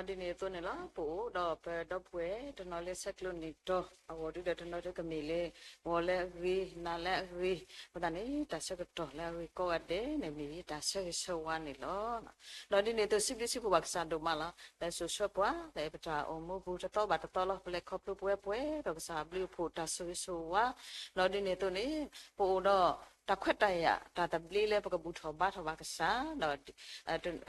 ဒ်န့ၣ်အသိးန့ၣ်လီၤ. ပအိၣ်ဒီးပဒီပုၢ်ဝဲၢ်တနီၤလၢဆဲးကျိးနံၤတီၤအဂီၢ်ဒုဒီး တနီၤဒုကမ့ၢ်လၢ ဂီၤလၢအဂ့ၤ, နၤလၢအဂ့ၤ, အဃိသတးန့ၣ် တၢ်ဆၢကတီၢ်လၢအဂ့ၤကိးဂၤဒဲးန့ၣ် မ့ၢ်တၢ်ဆၢဂ့ၤဆၢဝါန့ၣ်လီၤ. ဒီးဒ်န့ၣ်အသိး စံးဘျုးစံးဖှိၣ်ဘၣ်ကစၢ်ဒိၣ်မးလီၤ. လၢစိၤဆှၢပှၤ လၢပတၢ်အိၣ်မူပူၤ တသီဘၣ်တသီလီၤ. ပလဲၤခီဖျိပဝဲပှဲၤဒီးကစၢ်အဘျုးအဖှိၣ် တၢ်ဆိၣ်ဂ့ၤဆိၣ်ဝါ, ဒီးဒ်န့ၣ်အသိးန့ၣ် ပအိၣ်ဒီးတၢ်ခွဲးတၢ်ယာ် တၢ်သဘျ့လၢပကဘူၣ်ထီၣ်ဘါထီၣ်ဘၣ်ကစၢ်, ဒီး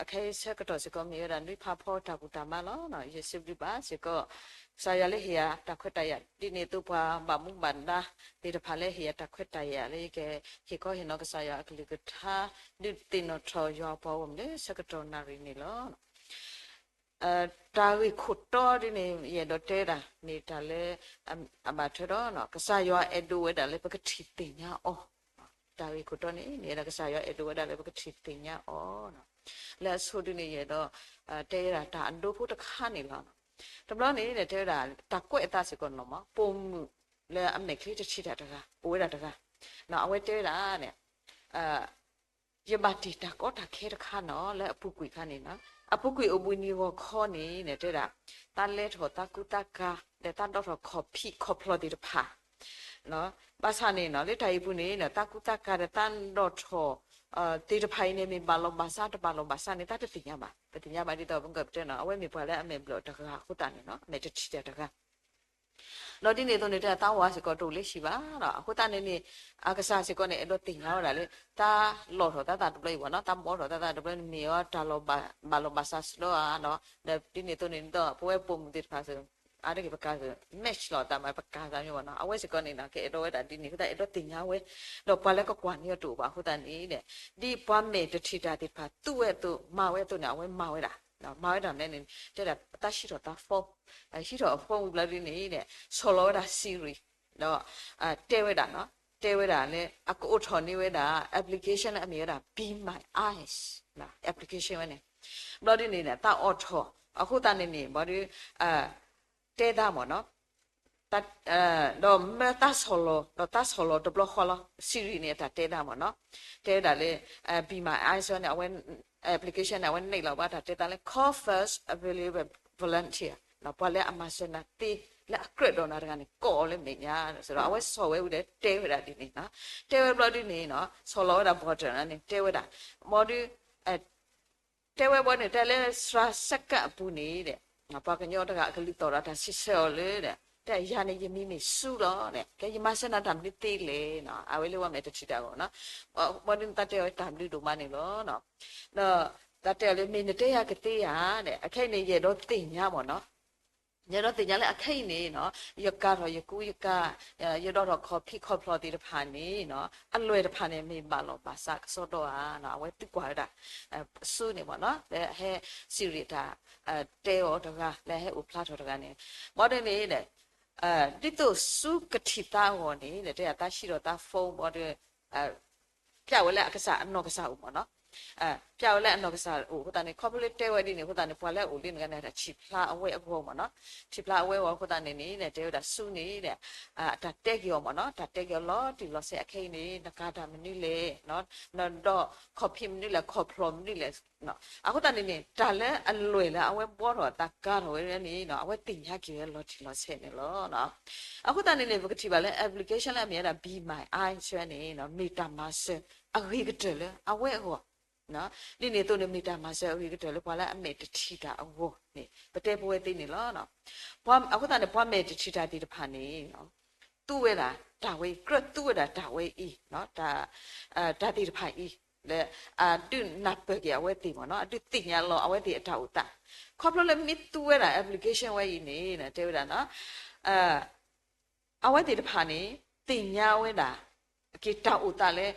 အခဲအံၤဆၢကတီၢ်စ့ၢ်ကီး မ့ၢ်ဝဲဒၣ်နွံဖးဖီတၢ်ဘူၣ်တၢ်ဘါလီၤ. ယစံးဘျုးဘၣ်စ့ၢ်ကီး ကစၢ်ယွၤလၢဟ့ၣ်ယၤတၢ်ခွဲးတၢ်ယာ် ဒ်န့ၣ်အသိးပှၤဘၣ်မူဘၣ်ဒါသ့ၣ်တဖၣ်လၢဟ့ၣ်ယၤတၢ်ခွဲးတၢ်ယာ်လၢယကဟ့ၣ်ခီဟ့ၣ်နီၤ ကစၢ်ယွၤအကလုၢ်ကထါ ဒုးသ့ၣ်နီၣ်ထီၣ်ယွၤအပှၤဂီၢ်မုၢ်လၢဆၢကတီၢ်နၣ်ရံၣ်န့ၣ်လီၤ. တၢ်ဂ့ၢ်ခိၣ်တီဒ်န့ၣ် ယအဲၣ်ဒိးတဲဒၣ် မ့ၢ်တၢ်လၢ အဘၣ်ထွဲဒီး ကစၢ်ယွၤအဲၣ်ဒိးဝဲဒၣ်လၢပကထံၣ်သ့ၣ်ညါအီၤ, တၢ်ဂ့ၢ်ခိၣ်တီန့ၣ် မ့ၢ်ဝဲဒၣ်ကစၢ်ယွၤအဲၣ်ဒိးဝဲဒၣ်လၢပကထံၣ်သ့ၣ်ညါအီၤ, လၢအဆိဒ်န့ၣ် ယအဲၣ်ဒိး တဲဝဲဒၣ်တၢ်အဒိဖိတခါန့ၣ်လီၤ. တဘျီန့ၣ် တဲဝဲဒၣ် တၢ်ကွဲးအသးစ့ၢ်ကီးန့ၣ်လီၤမး ပိာ်မုၣ်လၢအမဲာ်ချံတထံၣ်တၢ်တဂၤ အိၣ်ဝဲဒၣ်တဂၤ, အဝဲတဲဝဲဒၣ်န့ၣ် ယဘၣ်တ့ၢ်တၢ်ကီတၢ်ခဲတခါန့ၣ်လီၤ လၢအပူၤကွံာ်အခါန့ၣ်လီၤ. အပူၤကွံာ်အိၣ်ဘှံးနံၤဂီၤခီန့ၣ် တဲဝဲဒၣ် သးလဲၤထီၣ်သးကူသးကၤ ဒီးသးဒိးထီၣ်ခီၣ်ဖံးခီၣ်ဖျီၣ်သ့ၣ်တဖၣ်, ဘၣ်ဆၣ်န့ၣ်လီၤ လၢတၢ်အံၤပူၤန့ၣ် သးကူသးကၤဒီးသးဒိးထီၣ်သ့ၣ်တဖၣ်အံၤန့ၣ် မ့ၢ်ဘၣ်လီၤဘၣ်စးတဘၣ်လီၤဘၣ်စးန့ၣ် သးတသ့ၣ်ညါဘၣ်. ပသ့ၣ်ညါဘၣ်ဒ်သိးပကတဲန့ၣ် အဝဲမ့ၢ်ပှၤလၢအမဲာ်ဘျီၣ်တဂၤအဃိသတးန့ၣ်လီၤ အမဲာ်တထံၣ်တၢ်တဂၤ ဒီးဒ်န့ၣ်အသိးန့ၣ် တဲသးဝၤစ့ၢ်ကီးတအိၣ်လၢဟံၣ်ဘၣ်လီၤ. အဃိသတးန့ၣ်န့ၣ် အကစၢ်စ့ၢ်ကီးန့ၣ် အဲၣ်ဒိးသ့ၣ်ညါဝဲဒၣ်လၢ သးလီၢ်ထီၣ်သးသးတဘျီအံၤဘၣ်နီၤ သးဘီထီၣ်သးသးတဘျီန့ၣ် မ့ၢ်အီၤတၢ်လီၤဘၣ်လီၤဘၣ်စးစ့ၢ်ကီးဧါနီၤ. ဒီးဒ်န့ၣ်အသိးန့ၣ်ဒီး ပဝဲပိာ်မုၣ်သ့ၣ်တဖၣ်စ့ၢ် အါတက့ၢ်ပကၤစ့ၢ် match လီၤသးမး ပကၤသးမ့ၢ်ဘၣ်နီၤ. အဝဲစ့ၢ်ကီးန့ၣ် ကအဲၣ်ဒိးဝဲဒၣ်ဒ်န့ၣ် အဃိသတးအဲၣ်ဒိးသ့ၣ်ညါဝဲ ဒီးပှၤလၢကကွၢ်န့ၢ်အီၤတအိၣ်ဘၣ်အဃိသတးန့ၣ် ဒ်ပှၤမဲာ်တထံၣ်တၢ်သ့ၣ်တဖၣ်သူဝဲအသိး မၤဝဲအသိးန့ၣ် အဝဲမၤဝဲဒၣ် မၤဝဲဒၣ်မနုၤန့ၣ် တဲဒၣ်သးဟံးထီၣ်သး phone, ဟံးထီၣ်အ phone ဝံၤဘျီဒ်န့ၣ် ဆီၣ်လီၤဝဲဒၣ် Siri ဒီး တဲဝဲဒၣ်နီၤ တဲဝဲဒၣ်လၢ အကအိးထီၣ်န့ၢ်ဝဲဒၣ် application လၢအမ့ၢ်ဝဲဒၣ် Be My Eyes application ဝဲန့ၣ် ဘျီဒ်န့ၣ် သးအိးထီၣ် အဃိသတးန့ၣ်န့ၣ် ဘျီဒ် တဲသးမ့ၢ်နီၤ ဒီးမၢသးဆီၣ်လီၤ ဒီးသးဆီၣ်လီၤတဘျီဃီလီၤ Siri န့ၣ် အတၢ်တဲသးမ့ၢ်နီၤ တဲဝဲဒၣ်လၢ Be My Eyes န့ၣ် အဝဲ application န့ၣ် အဝဲနဲၣ်လီၤဘၣ်တၢ်တဲသးလၢ call first available volunteer ပှၤလၢအမၤစၢၤနၤသ့ လၢအကြၢးဒီးနၤတဂၤန့ၣ် ကိးအီၤလၢမဲာ်ညါ စ့ၢ်ဒီး အဝဲဆီၣ်ဝဲဝံၤဒီးတဲဝဲဒၣ်ဒ်န့ၣ်နီၤ တဲဝဲဘျီဒ်န့ၣ်နီၤ ဆီၣ်လီၤဝဲဒၣ် button န့ၣ် တဲဝဲဒၣ် ဘျီဒ် တဲဝဲဘျီန့ၣ် တဲလၢစှၤ second အပူၤန့ၣ်ဒီး ပှၤကညီတဂၤအကလုၢ်သီၣ်ဒီးတၢ်စံးဆၢအီၤလၢ တဲယၤန့ၣ် ယမံၤမ့ၢ်ဆူလီၤန့ၣ် ကဲယမၤစၢၤနၤတၢ်မနုၤသ့လဲၣ်နီၤ အဝဲလၢပှၤမဲာ်တထံၣ်တၢ်အဂီၢ်နီၤ ဘျီဒ်န့ၣ် သးတဲအီၤတၢ်ဘျုးဒိၣ်မးန့ၣ်လီၤ ဒီးသးတဲအီၤလၢ မ့ၢ်နတဲယၤကသ့ဧါန့ၣ် အခဲအံၤန့ၣ် ယအဲၣ်ဒိးသ့ၣ်ညါမ့ၢ်နီၤ ယအဲၣ်ဒိးသ့ၣ်ညါလၢအခဲအံၤန့ၣ်နီၤ ယကၤထီၣ်ယကူယကၤ ယဒိးထီၣ်ခီၣ်ဖံးခီၣ်ဖျီၣ်သ့ၣ်တဖၣ်န့ၣ်နီၤ အလွဲၢ်တဖၣ်န့ၣ် မ့ၢ်ဘၣ်လီၤဘၣ်စးကစီဒီဧါနီၤ အဝဲသံကွၢ်ဝဲဒၣ် ဆူန့ၣ်မ့ၢ်နီၤ လၢဟဲ Siri တၢ် တဲအီၤတဂၤ လၢဟဲအိၣ်ဖျါထီၣ်တဂၤန့ၣ် ဘျီဒ်န့ၣ် ဒ်သိးဆူကထံၣ်သးအဂီၢ်န့ၣ် တဲယၤသးဟံးထီၣ်သး phone ဘျီဒီး ပျဲဝဲလၢအကစၢ်အနီၢ်ကစၢ်အိၣ်မ့ၢ်နီၤ ပျဲဝဲလၢအနီၢ်ကစၢ်အိၣ်အဃိသတးန့ၣ် ခီဖျိလၢတဲဝဲဒ်န့ၣ်အဃိသတးန့ၣ် ပှၤလၢအအိၣ်လၢနဂၤန့ၣ် တၢ်ထံၣ်ဖျါအဝဲအဂီၢ်မ့ၢ်နီၤ ထံၣ်ဖျါအဝဲအဂီၢ်အဃိသတးန့ၣ်န့ၣ် တဲဝဲဒၣ်ဆူန့ၣ် တၢ်တဲက့ၤအီၤမ့ၢ်နီၤ တၢ်တဲက့ၤအီၤလီၤတံၢ်လီၤဆဲး အခဲအံၤန့ၣ် နကၤတၢ်မနုၤလဲၣ် နဒိးခီၣ်ဖံးမနုၤလဲၣ် ခီၣ်ဖျီၣ်မနုၤလဲၣ် အဃိသတးန့ၣ်န့ၣ် တၢ်လၢအလွဲၢ်လၢအဝဲဘှီထီၣ်သးကၤထီၣ်ဝဲန့ၣ် အဝဲသ့ၣ်ညါက့ၤဝဲလီၤတံၢ်လီၤဆဲးန့ၣ်လီၤ. အဃိသတးန့ၣ်န့ၣ် ပကထံၣ်ဘၣ်လၢ application လၢအမ့ၢ်ဝဲဒၣ် Be My Eyes န့ၣ် မ့ၢ်တၢ်မၤစၢၤအဂ့ၤကတၢၢ်လၢအဝဲအဂီၢ် ဒ်န့ၣ်အသိးန့ၣ် မ့ၢ်တၢ်မၤစၢၤအဂ့ၤကတၢၢ်လၢပှၤလၢအမဲာ်တထံၣ်တၢ်အဂီၢ်န့ၣ် ပတဲပဝဲသ့န့ၣ်လီၤ. အဃိသတးန့ၣ် ပှၤမဲာ်တထံၣ်တၢ်သ့ၣ်တဖၣ်န့ၣ် သူဝဲဒၣ်တၢ်ဝဲအံၤ ကြၢးသူဝဲဒၣ်တၢ်ဝဲအံၤ တၢ်သ့ၣ်တဖၣ်အံၤ လၢအဒုးနၢ်ပၢၢ်က့ၤအဝဲသ့ၣ်မ့ၢ်နီၤ အဒုးသ့ၣ်ညါလီၤအဝဲသ့ၣ်အတၢ်အိၣ်သး ခီဖျိလၢမ့ၢ်သူဝဲဒၣ် application ဝဲအံၤန့ၣ် တဲဝဲဒၣ်နီၤ အဝဲသ့ၣ်တဖၣ်န့ၣ် သ့ၣ်ညါဝဲဒၣ် က့ၤတၢ်အိၣ်သးလၢ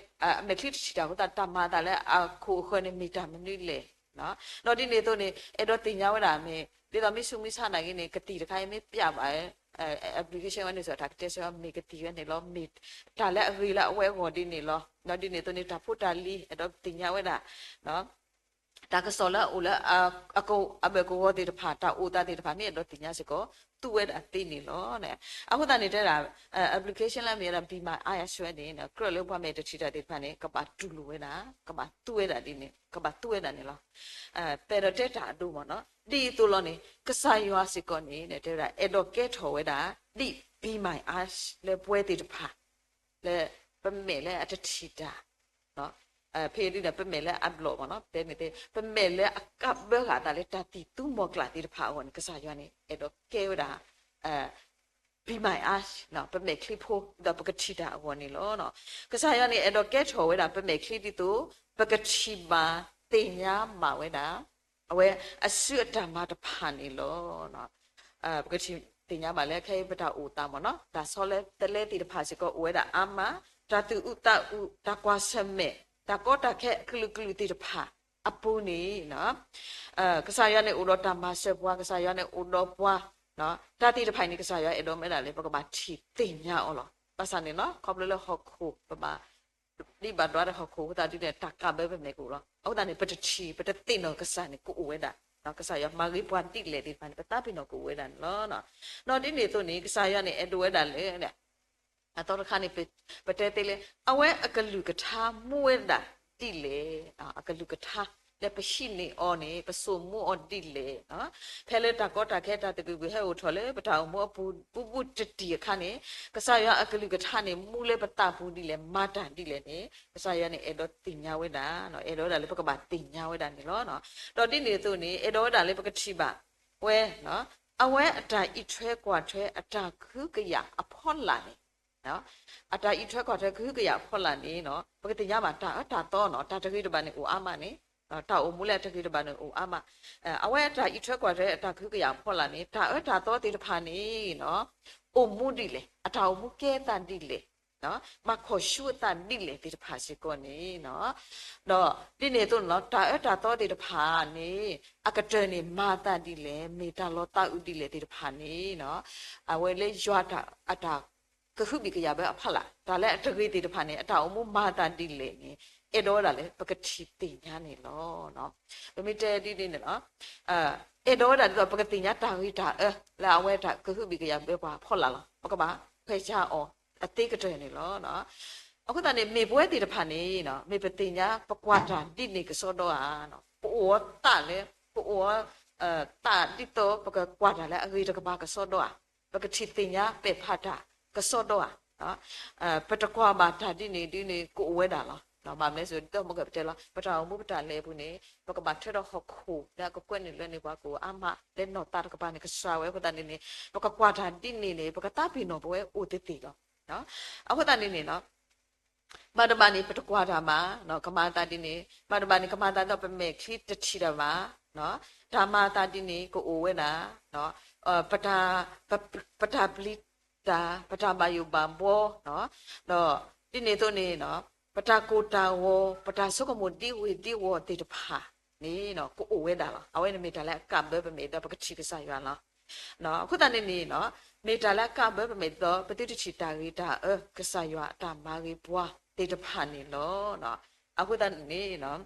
အမဲာ်ချံတထံၣ်တၢ်အဃိသတး တၢ်မၤအသးလၢအခိၣ်အဃၢၤန့ၣ် မ့ၢ်တၢ်မနုၤလဲၣ်. ဒီးဒ်န့ၣ်အသိးန့ၣ် အဲၣ်ဒိးသ့ၣ်ညါဝဲဒၣ်မ့ၢ် ဒ်သိးမ့ၢ်ဆူးမ့ၢ်ဆါနာ်က့န့ၣ် ကသံၣ်တခါအံၤမ့ၢ်ပျးဘၣ် application ဝဲန့ၣ်စ့ၢ် တၢ်ကတဲဆၢမ့ၢ်ကသံၣ်ဝဲန့ၣ်လီၤ မ့ၢ်တၢ်လၢအဂ့ၤလၢအဝဲအဂီၢ်ဒ်န့ၣ်လီၤ. ဒီးဒ်န့ၣ်အသိးန့ၣ် တၢ်ဖိတၢ်လံၤ အဲၣ်ဒိးသ့ၣ်ညါဝဲဒၣ် တၢ်ကစီၣ်လၢအအိၣ်လၢ အက အဘၢၣ်ကဝီၤသ့ၣ်တဖၣ် တၢ်အိၣ်သးသ့ၣ်တဖၣ် မ့ၢ်အဲၣ်ဒိးသ့ၣ်ညါစ့ၢ်ကီး သူဝဲဒၣ်သ့န့ၣ်လီၤ. အဃိသတးန့ၣ်တဲဒၣ် application လၢအမ့ၢ်ဝဲဒၣ် Be My Eyes ဝဲန့ၣ် ကြၢးလၢပှၤမ့ၢ်တထံၣ်တၢ်သ့ၣ်တဖၣ်န့ၣ် ကဘၣ်တူၢ်လိာ်ဝဲဒၣ် ကဘၣ်သူဝဲဒၣ်ဒ်န့ၣ် ကဘၣ်သူဝဲဒၣ်န့ၣ်လီၤ. ပအဲၣ်ဒိးတဲတၢ်အဒိမ့ၢ်နီၤ ဒ်အသိးလီၤန့ၣ် ကစၢ်ယွၤစ့ၢ်ကီးန့ၣ် တဲဝဲဒၣ် အဲၣ်ဒိးကဲထီၣ်ဝဲဒၣ် ဒ် Be My Eyes လၢပှဲၤသ့ၣ်တဖၣ် လၢပမဲာ်လၢအတထံၣ်တၢ် ဖဲဒ်န့ၣ် ပမဲာ်လၢအဘျီၣ်မ့ၢ်နီၤ တဲန့ၣ်သ့ ပမဲာ်လၢအကးဘၢဃာ်အသးလၢတၢ်သံၣ်သူမီၤကျၢ်သ့ၣ်တဖၣ်အဂီၢ်န့ၣ် ကစၢ်ယွၤန့ၣ် အဲၣ်ဒိးကဲဝဲဒၣ် Be My Eyes ပမဲာ်ချံဖိ ဒီးပကထံၣ်တၢ်အဂီၢ်န့ၣ်လီၤ. ကစၢ်ယွၤန့ၣ် အဲၣ်ဒိးကဲထီၣ်ဝဲဒၣ် ပမဲာ်ချံဒ်သိး ပကထံၣ်ဘၣ်သ့ၣ်ညါဘၣ်ဝဲဒၣ် အဝဲအစုအတၢ်မၤတဖၣ်န့ၣ်လီၤ. ပကထံၣ်သ့ၣ်ညါဘၣ်လၢခဲအံၤပတၢ်အိၣ်သးမ့ၢ်နီၤ တၢ်ဆီတလဲသ့ၣ်တဖၣ်စ့ၢ်ကီးအိၣ်ဝဲဒၣ်အါမး, တၢ်သူၣ်အုးသးအုး တၢ်ကွၢ်ဆၢၣ်မဲာ် တၢ်ကီတၢ်ခဲအကလုာ်ကလုာ်သ့ၣ်တဖၣ်အပူၤန့ၣ် ကစၢ်ယွၤန့ၣ်အိၣ်ဒီးတၢ်မၤစၢၤပှၤ ကစၢ်ယွၤန့ၣ်အိၣ်ဒီးပှၤ တၢ်သ့ၣ်တဖၣ်အံၤန့ၣ် ကစၢ်ယွၤအဲၣ်ဒိးမ့ၢ်ဒၣ်လၢပကဘၣ်ထံၣ်သ့ၣ်ညါအီၤလီၤ. ဘၣ်ဆၣ်န့ၣ်နီၤ ခီဖျိလၢဟီၣ်ခိၣ် ပဘၣ် ဒ်ဘၣ်ဒွးဒီးဟီၣ်ခိၣ်အဃိသတးဒ်န့ၣ် တၢ်ကးဘၢပမဲာ်ကအိၣ်လီၤ. အဃိသတးန့ၣ် ပတထံၣ် ပတသ့ၣ်နီၣ်ကစၢ်န့ၣ် ကအိၣ်ဝဲဒၣ်, ကစၢ်ယွၤမၤဂ့ၤပှၤဒ်လဲၣ်သ့ၣ်တဖၣ်န့ၣ် ပသးပ့ၤနီၣ်ကအိၣ်ဝဲဒၣ်န့ၣ်လီၤ. ဒီးဒ်န့ၣ်အသိးန့ၣ် ကစၢ်ယွၤန့ၣ် အဲၣ်ဒိးဝဲဒၣ်လၢ အသီတခါန့ၣ် ပတဲသ့လၢ အဝဲအကလုၢ်ကထါမူဝဲဒၣ်ဒ်လဲၣ်, အကလုၢ်ကထါလၢပဟံးန့ၢ်အီၤန့ၣ် ပစိာ်မူအီၤဒ်လဲၣ်, ဖဲလၢတၢ်ကီတၢ်ခဲတၢ်သဘံၣ်ဘုၣ်ဟဲအိၣ်ထီၣ်လၢပတၢ်အိၣ်မူအပူၤဘူးဘူးတံၢ်တံၢ်အခါန့ၣ် ကစၢ်ယွၤအကလုၢ်ကထါန့ၣ် မူလၢပသးပူၤဒ်လဲၣ် မၤတၢ်ဒ်လဲၣ်န့ၣ် ကစၢ်ယွၤန့ၣ် အဲၣ်ဒိးသ့ၣ်ညါဝဲဒၣ်, အဲၣ်ဒိးဝဲဒၣ်လၢပကဘၣ်သ့ၣ်ညါဝဲဒၣ်န့ၣ်လီၤ. ဒီးဒ်န့ၣ်အသိးန့ၣ် အဲၣ်ဒိးဝဲဒၣ်လၢပကထံၣ်ဘၣ်ဝဲ အဝဲအတၢ်အံးထွဲကွၢ်ထွဲအတၢ်ကဟုကယာ်အဖီလာ်န့ၣ် အတၢ်အံးထွဲကွၢ်ထွဲကဟုကယာ်အဖီလာ်န့ၣ် ပကသ့ၣ်ညါဘၣ်တၢ်အၢတၢ်သီနီၤ, တၢ်တဂ့ၤတဘၣ်န့ၣ်အိၣ်အါမးန့ၣ်, တၢ်အိၣ်မူလၢအတဂ့ၤတဘၣ်န့ၣ်အိၣ်အါမး, အဝဲအတၢ်အံးထွဲကွၢ်ထွဲအတၢ်ကဟုကယာ်အဖီလာ်န့ၣ် တၢ်အၢတၢ်သီသ့ၣ်တဖၣ်န့ၣ် အိၣ်မူဒ်လဲၣ်, အတၢ်အိၣ်မူကဲသးဒ်လဲၣ်, ဘၣ်ခီၣ်ဆူအသးဒ်လဲၣ်သ့ၣ်တဖၣ်စ့ၢ်ကီးန့ၣ် ဒီးဒ်န့ၣ်အသိးန့ၣ်လီၤ တၢ်အၢတၢ်သီသ့ၣ်တဖၣ်န့ၣ် အကတၢၢ်န့ၣ်မၤအသးဒ်လဲၣ်, မ့ၢ်တၢ်လီၤသးအုးဒ်လဲၣ်သ့ၣ်တဖၣ်န့ၣ် အဝဲလၢယွၤအတၢ်ကဟုဘံၣ်ကယာ်ဘၢအဖီလာ်, တၢ်လၢအတဂ့ၤသ့ၣ်တဖၣ်န့ၣ် အတၢ်အိၣ်မူမၤအသးဒ်လဲၣ်န့ၣ် အဲၣ်ဒိးဝဲဒၣ်လၢပကထံၣ်သ့ၣ်ညါန့ၣ်လီၤ. ပမ့ၢ်တဲဒ်န့ၣ်န့ၣ်လီၤ အဲၣ်ဒိးဝဲဒၣ်ဒ်သိးပကသ့ၣ်ညါတၢ်ဂ့ၤတၢ်အၢ လၢအဝဲတၢ်ကဟုဘံၣ်ကယာ်ဘၢပှၤအဖီလာ်လီၤ. ပကဘၣ်ခွဲးဆါအီၤအသ့ကတၢၢ်န့ၣ်လီၤ. အဃိသတးန့ၣ် မ့ၢ်ပဝဲသ့ၣ်တဖၣ်န့ၣ် မ့ၢ်ပသ့ၣ်ညါပကွၢ်တၢ်ဒ်န့ၣ်ကစီဒီဧါ, ပအိၣ်အီၤသးလၢ ပအိၣ်အီၤ သးဒ်သိးပကကွၢ်တၢ်လၢအဂ့ၤတကပၤကစီဒီဧါ, ပကထံၣ်သ့ၣ်ညါပဲာ်ဖးတၢ်ကစီဒီဧါ, ပတကွၢ်ဘၣ်တၢ်ဒ်န့ၣ်ဒ်န့ၣ်ကအိၣ်ဝဲဒၣ်လီၤ. ဘၣ်မနုၤလဲၣ် ဒ်သိးမ့ၢ်ကပတဲလီၤ ပတၢ်အိၣ်မူပတၢ်လဲၤအပူၤန့ၣ် ပကဘၣ်ထွဲဒီးဟီၣ်ခိၣ်လၢအကကွဲးန့ၢ်လွဲန့ၢ်ပှၤကအိၣ်အါမး လၢနီၢ်သးတကပၤန့ၣ် ကစှၤဝဲအဃိသတးန့ၣ်န့ၣ် ပကကွၢ်တၢ်ဒ်န့ၣ်န့ၣ် ပကသးပ့ၤနီၣ်ပဝဲအိၣ်သ့သ့လီၤ. အဃိသတးန့ၣ်န့ၣ် မၤတဘၣ်န့ၣ် ပတကွၢ်တၢ်ဘၣ် ကမၤအသးဒ်န့ၣ်, မၤတဘၣ်န့ၣ် ကမၤအသးဒ်သိးပမဲာ်ချံတထံၣ်တၢ်ဘၣ်, တၢ်မၤအသးဒ်န့ၣ်ကအိၣ်ဝဲဒၣ်, ပတၢ် ပတၢ်ပျံၤတၢ် ပတၢ်ဘၣ်ယိၣ်ဘၣ်ဘှီ, ဒီးဒ်န့ၣ်အသိးန့ၣ် ပတၢ်ကိၢ်တၢ်ဂီၤ ပတၢ်ဆိကမိၣ်ဒ်ဝ့ၢ်ဒ်ဝီၤသ့ၣ်တဖၣ်န့ၣ် ကအိၣ်ဝဲဒၣ်လီၤ. အဝဲန့ၣ်မ့ၢ်တၢ်လၢအကးဘၢပမဲာ်ဒီးပကထံၣ်ကစၢ်ယွၤလီၤ. အဃိသတးန့ၣ်န့ၣ် မ့ၢ်တၢ်လၢအကးဘၢပမဲာ်ဒ်သိး ပသုတထံၣ်တၢ်ဂ့ၤတၢ်အၢ ကစၢ်ယွၤအတၢ်မၤဂ့ၤပှၤသ့ၣ်တဖၣ်န့ၣ်လီၤ. အဃိသတးန့ၣ်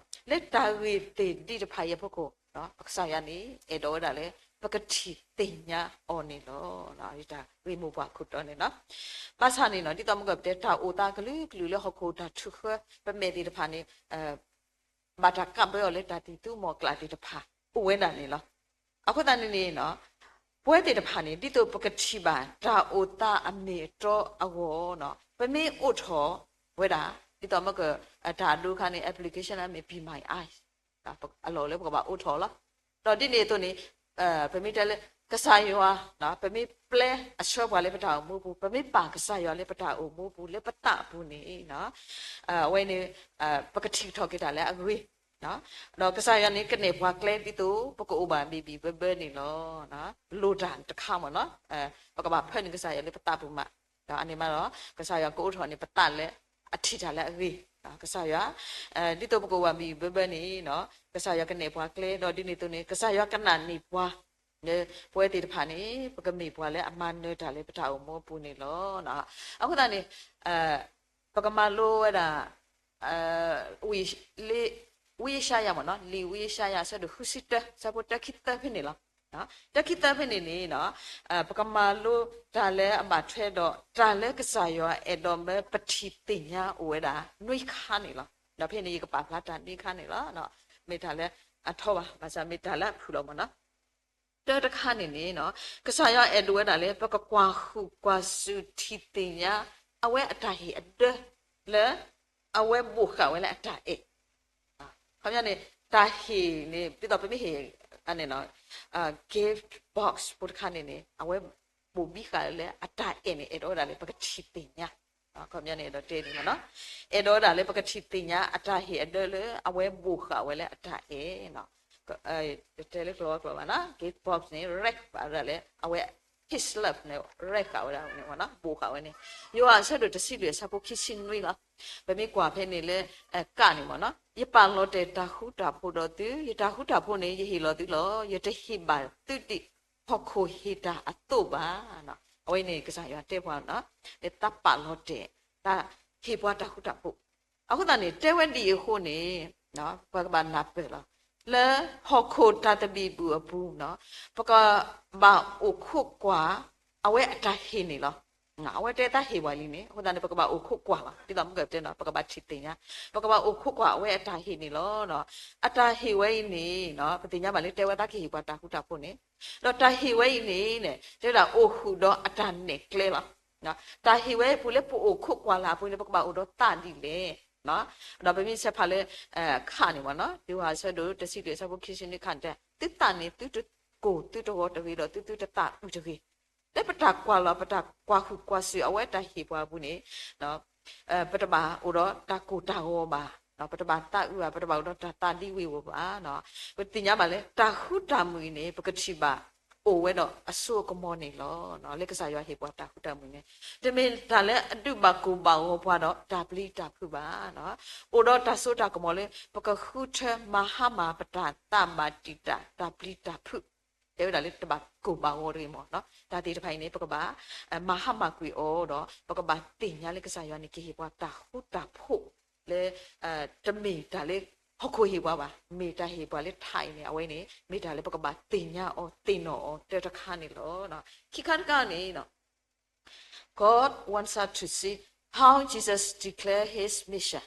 လၢတၢ်ဂ့ၢ်သ့ၣ်ဒံးတဖၣ်အံၤအဖီခိၣ် ကစၢ်ယွၤန့ၣ် အဲၣ်ဒိးဝဲဒၣ်လၢ ပကထံၣ်သ့ၣ်ညါအီၤန့ၣ်လီၤ. တၢ်ဂ့ၢ်မိၢ်ပှၢ်ခိၣ်တီန့ၣ်လီၤ. ဘၣ်ဆၣ်န့ၣ်နီၤ ဒ်သိးမ့ၢ်ကပတဲ တၢ်အိၣ်သးကလုာ်ကလုာ်လၢဟီၣ်ခိၣ်တၢ်ထုးဃၢ ပမဲာ်သ့ၣ်တဖၣ်န့ၣ် ဘၣ်တၢ်ကးဘၢအီၤလၢတၢ်သံၣ်သူမီၤကျၢ်သ့ၣ်တဖၣ် အိၣ်ဝဲဒၣ်န့ၣ်လီၤ. အဃိသတးန့ၣ်န့ၣ် ပဝဲသ့ၣ်တဖၣ်န့ၣ် ဒ်သိးပကထံၣ်ဘၣ်တၢ်အိၣ်သးအမ့ၢ်အတီအဂီၢ် ပမ့ၢ်အိးထီၣ်ဝဲဒၣ် ဒ်သိးမ့ၢ်က တၢ်အဒိအခါန့ၣ် application လၢမ့ၢ် Be My Eyes အလီၢ်လၢပကဘၣ်အိးထီၣ်လီၤ. ဒီးဒ်န့ၣ်အသိးန့ၣ် ပမ့ၢ်တဲလၢ ကစၢ်ယွၤ ပမ့ၢ်ပျဲအဆှၢပှၤလၢပတၢ်အိၣ်မူပူၤ ပမ့ၢ်ပာ်ကစၢ်ယွၤလၢပတၢ်အိၣ်မူပူၤ လၢပသးပူၤန့ၣ် အဝဲန့ၣ် ပကထံၣ်ကထီၣ်က့ၤတၢ်လၢအဂ့ၤ ဒီးကစၢ်ယွၤန့ၣ် ကနဲၣ်ပှၤကျဲဒ်သိး ပကအိၣ်ဘၣ်ဘံၣ်ဘံၣ်ဘၢဘၢန့ၣ်လီၤ. လိၣ်တၢ်တခါမ့ၢ်နီၤ ပကဘၣ်ဖၢနုာ်ကစၢ်ယွၤလၢပသးပူၤမး, ဒီးအန့ၣ်မးဒီး ကစၢ်ယွၤကအိးထီၣ်န့ၢ်ပသးလၢ အထံၣ်တၢ်လၢအဂ့ၤ, ကစၢ်ယွၤ ဒ်သိးပကအိၣ်ဘၣ်ဘံၣ်ဘံၣ်ဘၢဘၢန့ၣ် ကစၢ်ယွၤကနဲၣ်ပှၤကျဲ ဒီးဒ်န့ၣ်အသိးန့ၣ် ကစၢ်ယွၤကနာ်န့ၢ်ပှၤ လၢပဝဲသ့ၣ်တဖၣ်န့ၣ် ပကမ့ၢ်ပှၤလၢအမၤနၢၤတၢ်လၢပတၢ်အိၣ်မူအပူၤန့ၣ်လီၤ. အဃိသတးန့ၣ် ပကမၤလိဝဲဒၣ် ဝံၤလၢ ဝံယၡါယၤမ့ၢ်နီၤ, လံာ်ဝံယၡါယၤ အဆၢဒိၣ်ဃုဆံတၢ ဆၢဖိတၢခံသၢဖဲန့ၣ်လီၤ. တၢခံသၢဖဲန့ၣ်န့ၣ် ပကမၤလိတၢ်လၢအဘၣ်ထွဲဒီး တၢ်လၢကစၢ်ယွၤအဲၣ်ဒိးမၢပထံၣ်သ့ၣ်ညါအိၣ်ဝဲဒၣ်နွံခါန့ၣ်လီၤ. ဒီးဖဲန့ၣ်ယကပာ်ဖျါတၢ်နွံခါန့ၣ်လီၤ. မ့ၢ်တၢ်လၢအထီဘၣ်, ဘၣ်ဆၣ်မ့ၢ်တၢ်လၢအဖုၣ်လီၤမ့ၢ်နီၤ. တၢတခါန့ၣ်န့ၣ် ကစၢ်ယွၤအဲၣ်ဒိးဝဲဒၣ်လၢ ပကကွၢ်ဟုၣ်ကွၢ်စူၣ်ထံၣ်သ့ၣ်ညါ အဝဲအတၢ်ဟ့ၣ်အဒၢလၢ အဝဲဘိးဃာ်ဝဲလၢအတၢ်အဲၣ်. ခီပညီန့ၣ် တၢ်ဟ့ၣ်န့ၣ် ဒ်သိးပမ့ၢ်ဟ့ၣ် gift box ဖိတခါန့ၣ်န့ၣ် အဝဲဘိးဘံဃာ်လၢအတၢ်အဲၣ်န့ၣ် အဲၣ်ဒိးဝဲဒၣ်လၢ ပကထံၣ်သ့ၣ်ညါ, ခီပညီန့ၣ် အဲၣ်ဒိးတဲန့ၣ်မ့ၢ်နီၤ, အဲၣ်ဒိးဝဲဒၣ်လၢပကထံၣ်သ့ၣ်ညါ အတၢ်ဟ့ၣ်အဒၢလၢအဝဲဘိးဃာ်ဝဲလၢအတၢ်အဲၣ် တဲလၢကျိာ်ကျိာ်ဘၣ်နီၤ, gift box န့ၣ် ရဲၣ်ဃာ်ဝဲဒၣ်လၢ အဝဲ his love န့ၣ် ရဲၣ်ဃာ်ဝဲဒၣ်န့ၣ်မ့ၢ်နီၤ, ဘိးဃာ်ဝဲန့ၣ်. ယိၤဟၣ်အဆၢဒိၣ်တဆံလွံၢ်အဆၢဖိခံဆံနွံလီၤ. ပမ့ၢ်ကွၢ်ဖဲန့ၣ်လၢ ကးန့ၣ်မ့ၢ်နီၤ, ယပာ်လီၤတဲာ်တၢ်ဃူတၢ်ဖိးဒီးသု, ယတၢ်ဃူတၢ်ဖိးန့ၣ် ယဟ့ၣ်လီၤသုလီၤ. ယတဟ့ၣ်ဘၣ်သုဒ်ဟီၣ်ခိၣ်ဟ့ၣ်တၢ်အသိးဘၣ်. အဝဲန့ၣ်ကစၢ်ယွၤတဲပှၤနီၤ, လၢတၢ်ပာ်လီၤတဲာ်, တၢ်ဟ့ၣ်ပှၤတၢ်ဃူတၢ်ဖိး. အဃိသတးန့ၣ် တဲဝဲဒ်အံၤအဃိန့ၣ် ပှၤကဘၣ်နၢ်ပၢၢ်လီၤ. လၢဟီၣ်ခိၣ်တၢ်သဘံၣ်ဘုၣ်အပူၤနီၤ, ပကဘၣ်အိၣ်ခိးကွၢ် အဝဲအတၢ်ဟ့ၣ်န့ၣ်လီၤ. အဝဲတဲတၢ်ဟ့ၣ်ပှၤလံန့ၣ် အဃိသတးန့ၣ် ပကဘၣ်အိၣ်ခိးကွၢ်လီၤ. ဒ်သိးမုၢ်ကတဲနီၤ ပကဘၣ်ထံၣ်သ့ၣ်ညါ, ပကဘၣ်အိၣ်ခိးကွၢ်အဝဲအတၢ်ဟ့ၣ်န့ၣ်လီၤ. အတၢ်ဟ့ၣ်ဝဲအံၤန့ၣ် ပသ့ၣ်ညါဘၣ်လၢတဲဝဲသးကဟ့ၣ်ပှၤတၢ်ဃူတၢ်ဖိးန့ၣ်, ဒီးတၢ်ဟ့ၣ်ဝဲအံၤန့ၣ် တဲဝဲဒၣ်အိၣ်ဃုာ်ဒီးအတၢ်နဲၣ်ကျဲလီၤ. တၢ်ဟ့ၣ်ဝဲအံၤပူၤလၢပအိၣ်ခိးကွၢ်လၢ်အပူၤန့ၣ် ပကဘၣ်အိၣ်ဒီးသးဒ်လဲၣ်. ဒီးပမ့ၢ်ဆဲးဖးလၢ ခးန့ၣ်မ့ၢ်နီၤ, ယိၤဟၣ်အဆၢဒိၣ်တဆံလွံၢ်အဆၢဖိခံဆံနွံခးန့ၣ်တဲ သုသးန့ၣ် သုတကိၢ်သုတဂီၤတဂ့ၤဒီး သုသုတသးအုးတဂ့ၤ. လၢပတၢ်ကွၢ်လီၤ ပတၢ်ကွၢ်ဟုၣ်ကွၢ်စူၣ် အဝဲတၢ်ဟ့ၣ်ပှၤအပူၤန့ၣ် ပတဘၣ်အိၣ်ဒီးတၢ်ကိၢ်တၢ်ဂီၤဘၣ်, ပတဘၣ်သးအုးဘၣ်, ပတဘၣ်အိၣ်ဒီးတၢ်သးဒံဝ့ၤဝီၤဘၣ်. ပသ့ၣ်ညါဘၣ်လၢ တၢ်ဃူတၢ်မုာ်အံၤန့ၣ် ပကထံၣ်ဘၣ်အိၣ်ဝဲဒီးအစိအကမီၤန့ၣ်လီၤ. လၢကစၢ်ယွၤဟ့ၣ်ပှၤတၢ်ဃူတၢ်မုာ်န့ၣ် တမ့ၢ်တၢ်လၢအဒုးဘၣ်ကိၢ်ဘၣ်ဂီၤပှၤဒီးတၢ်ပျံၤတၢ်ဖုးဘၣ်. အိၣ်ဒီးတၢ်စိတၢ်ကမီၤလၢ ပကဃုထၢမၤဟါမၢ်ပတၢ်သးဘၣ်တံာ်တာ်တၢ်ပျံၤတၢ်ဖုး, တဲဝဲဒၣ်လၢတဘၣ်ကိၢ်ဘၣ်ဂီၤတဂ့ၤမ့ၢ်နီၤ. တၢ်သ့ၣ်တဖၣ်အံၤန့ၣ် ပကဘၣ် မၤဟါမၢ်ကွံာ်အီၤဒီး ပကဘၣ်သ့ၣ်ညါလၢကစၢ်ယွၤန့ၣ် ကဟ့ၣ်ပှၤတၢ်ဃူတၢ်ဖိးလၢ တမ့ၢ်တၢ်လၢ ဟီၣ်ခိၣ်ဟ့ၣ်ပှၤဘၣ်, မ့ၢ်တၢ်ဟ့ၣ်ပှၤလၢထးအံၤန့ၣ် အဝဲန့ၣ် မ့ၢ်တၢ်လၢပကဘၣ်သ့ၣ်ညါအီၤသ့ၣ်နီၣ်အီၤတၢတခါန့ၣ်လီၤ. ခံခါတခါန့ၣ် God wants us to see how Jesus declare his mission.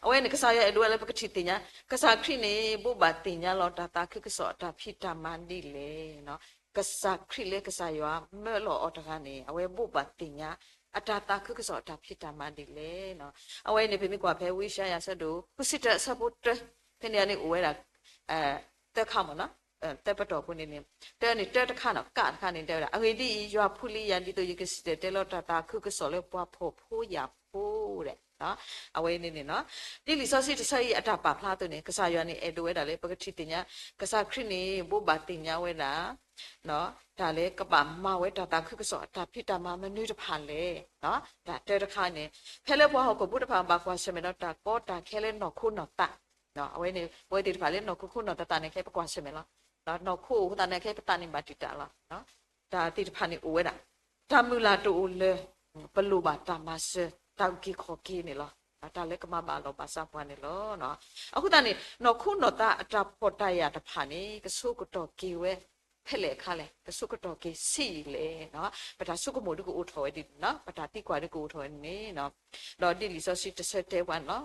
အဝဲန့ၣ် ကစၢ်ယွၤအဲၣ်ဒိးဝဲလၢပကထံၣ်သ့ၣ်ညါ ကစၢ်ခရံာ်န့ၣ် ဘိးဘၣ်သ့ၣ်ညါလီၤတၢ်သးခုကစီၣ်အတၢ်ဖံးတၢ်မၤဒ်လဲၣ်. ကစၢ်ခရံာ်လၢကစၢ်ယွၤမၢလီၤအီၤတဂၤန့ၣ် အဝဲဘိးဘၣ်သ့ၣ်ညါ အတၢ်သးခုကစီၣ်အတၢ်ဖံးတၢ်မၤဒ်လဲၣ်. အဝဲန့ၣ် ပမ့ၢ်ကွၢ်ဖဲဝံယၡါယၤအဆၢဒိၣ် ဃုဆံတၢ အဆၢဖိတၢ ဖဲန့ၣ်န့ၣ်အိၣ်ဝဲဒၣ် သၢခါမ့ၢ်နီၤ, သၢပတီၢ်ဖိန့ၣ်န့ၣ် တၢန့ၣ်တၢတခါနီၤ ကးတခါန့ၣ် တဲဝဲဒၣ် အဂ့ၢ်ဒ်အံၤ, ယွၤဖှူလံယၤ ဒ်သိးယကစံၣ်တဲၤတဲလီၤတၢ်သးခုကစီၣ်လၢပှၤဖှီၣ်ဖိယာ်ဖိဒီး အဝဲန့ၣ်န့ၣ်နီၤ ဒ်လံာ်စီဆှံတဆၢအံၤအတၢ်ပာ်ဖျါအသိးန့ၣ် ကစၢ်ယွၤန့ၣ် အဲၣ်ဒိးဝဲဒၣ်လၢ ပကထံၣ်သ့ၣ်ညါ ကစၢ်ခရံာ်န့ၣ် ဘိးဘၣ်သ့ၣ်ညါဝဲဒၣ် တၢ်လၢကဘၣ်မၤဝဲတၢ်သးခုကစီၣ် တၢ်ဖံးတၢ်မၤမနုၤတဖၣ်လဲၣ်. တၢ်တၢတခါန့ၣ် ဖဲလၢပှၤဟီၣ်ခိၣ်ဖိတဖၣ် ဘၣ်ကွၢ်ဆၢၣ်မဲာ်ဒီးတၢ်ကီတၢ်ခဲလၢနီၢ်ခိနီၢ်သး အဝဲန့ၣ် ပဝဲသ့ၣ်တဖၣ်လၢနီၢ်ခိခိၣ်နီၢ်သးသးန့ၣ် ခဲအံၤပကွၢ်ဆၢၣ်မဲာ်လီၤ. နီၢ်ခိအိၣ်အဃိသတးန့ၣ် ခဲအံၤပသးန့ၣ်ဘၣ်တံာ်တာ်လီၤ. တၢ်သ့ၣ်တဖၣ်န့ၣ်အိၣ်ဝဲဒၣ် တၢ်မုၢ်လၢ်တအိၣ်လၢ ပလိၣ်ဘၣ်တၢ်မၤစၢၤ တၢ်အုၣ်က့ၤခီၣ်က့ၤန့ၣ်လီၤ. တၢ်လၢကမၤဘၣ်လီၢ်ဘၣ်စးပှၤန့ၣ်လီၤ. အဃိသတးန့ၣ် နီၢ်ခိနီၢ်သးအတၢ်ဖှီၣ်တၢ်ယာ်တဖၣ်န့ၣ် ကဆိကတီၢ်က့ၤဝဲ ဖဲလဲၣ်အခါလဲၣ်, ကဆိကတီၢ်က့ၤဆံးအံၤလဲၣ်. ပတၢ်ဆိကမိၣ်ဒုကအိၣ်ထီၣ်ဝဲဒ်န့ၣ်, ပတၢ်သံကွၢ်ဒုကအိၣ်ထီၣ်ဝဲန့ၣ်, ဒီးဒ်လံာ်စီဆှံတဆၢတဲပှၤန့ၣ်လီၤ.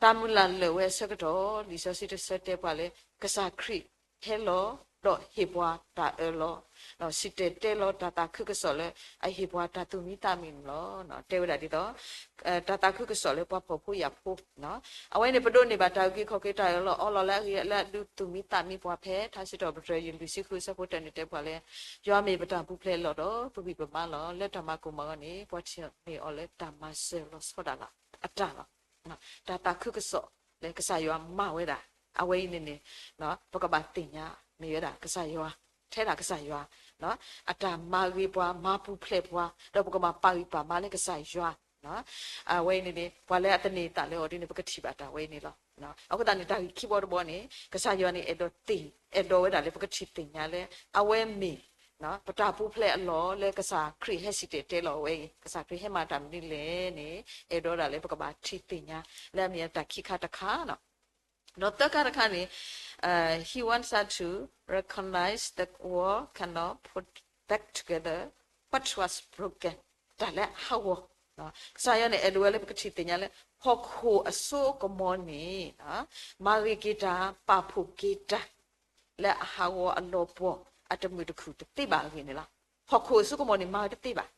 တၢ်မုၢ်လၢ်လၢာ်ဝဲအဆၢကတီၢ် လံာ်စီဆှံတဆၢတဲပှၤလၢ ကစၢ်ခရံာ်ဟဲလီၤ ဒီးဟ့ၣ်ပှၤတၢ်အၢၣ်လီၤ, စံၣ်တဲၤတဲလီၤတၢ်သးခုကစီၣ်လၢ အဟ့ၣ်ပှၤတၢ်သူၣ်မံသးမံန့ၣ်လီၤ. တဲဝဲဒၣ်ဒ်သိး တၢ်သးခုကစီၣ်လၢပှၤဖှီၣ်ဖိယာ်ဖိ အဝဲန့ၣ် ပဒိးန့ၢ်ဘၣ်တၢ်အုၣ်က့ၤခီၣ်က့ၤတၢ်အၢၣ်လီၤအီလီၤလၢအဂ့ၤလၢအဒုးသူၣ်မံသးမံပှၤဖဲ ထါစံးထီၣ်ပတြၢၤ ယံၤလွံၢ်ဆံဃုအဆၢဖိတၢန့ၣ်တဲပှၤလၢ ယွၤမ့ၢ်ပတၢ်ပူၤဖျဲးလီၤဒီး ပဂံၢ်ပဘါလီၤ. လၢတၢ်မၤကိၢ်မၤဂီၤန့ၣ် ပှၤထံၣ်န့ၢ်အီၤလၢတၢ်မၤစၢၤလီၤဆီဒၣ်တၢ်လီၤ. တၢ်သးခုကစီၣ်လၢကစၢ်ယွၤမၤဝဲဒၣ် အဝဲအံၤန့ၣ်န့ၣ် ပကဘၣ်သ့ၣ်ညါ မ့ၢ်ဝဲဒၣ်ကစၢ်ယွၤ, ထဲဒၣ်ကစၢ်ယွၤ အတၢ်မၤဂ့ၤပှၤ မၤပူၤဖျဲးပှၤ ဒီးပကဘၣ်ပာ်ဂံၢ်ပာ်ဘါလၢကစၢ်ယွၤ. အဝဲအံၤန့ၣ်န့ၣ် ပှၤလၢအသန့ၤသးလၢအီၤဒ်န့ၣ် ပကထံၣ်ဘၣ်တၢ်ဝဲအံၤန့ၣ်လီၤ. အဃိသတးန့ၣ် တၢ်ဂ့ၢ်ခံဘီတဘီန့ၣ် ကစၢ်ယွၤန့ၣ် အဲၣ်ဒိးသ့ၣ်, အဲၣ်ဒိးဝဲဒၣ်လၢပကထံၣ်သ့ၣ်ညါလၢ အဝဲမ့ၢ် ပတၢ်ပူၤဖျဲးအလီၢ်လၢကစၢ်ခရံာ်ဟဲစံၣ်တဲၤတဲလီၤဝဲအံၤ ကစၢ်ခရံာ်ဟဲမၤတၢ်မနုၤလဲၣ်န့ၣ် အဲၣ်ဒိးဒၣ်လၢပကဘၣ်ထံၣ်သ့ၣ်ညါ လၢအမ့ၢ်တၢ်ခံခါတခါန့ၣ် ဒီးသၢခါတခါန့ၣ် he wants us to recognize the world cannot put back together what was broken. တၢ်လၢအဟးဂီၤ, ကစၢ်ယွၤန့ၣ် အဲၣ်ဒိးဝဲလၢပကထံၣ်သ့ၣ်ညါလၢ ဟီၣ်ခိၣ်အစိအကမီၤန့ၣ် မၤဂ့ၤက့ၤတၢ် ပာ်ဖှိၣ်က့ၤတၢ် လၢအဟးဂီၤအလီၤပှီၣ်အတမုာ်တခုၣ်တသ့ဘၣ်အဂ့ၢ်န့ၣ်လီၤ. ဟီၣ်ခိၣ်အစိကမီၤန့ၣ် မၤဝဲတသ့ဘၣ်.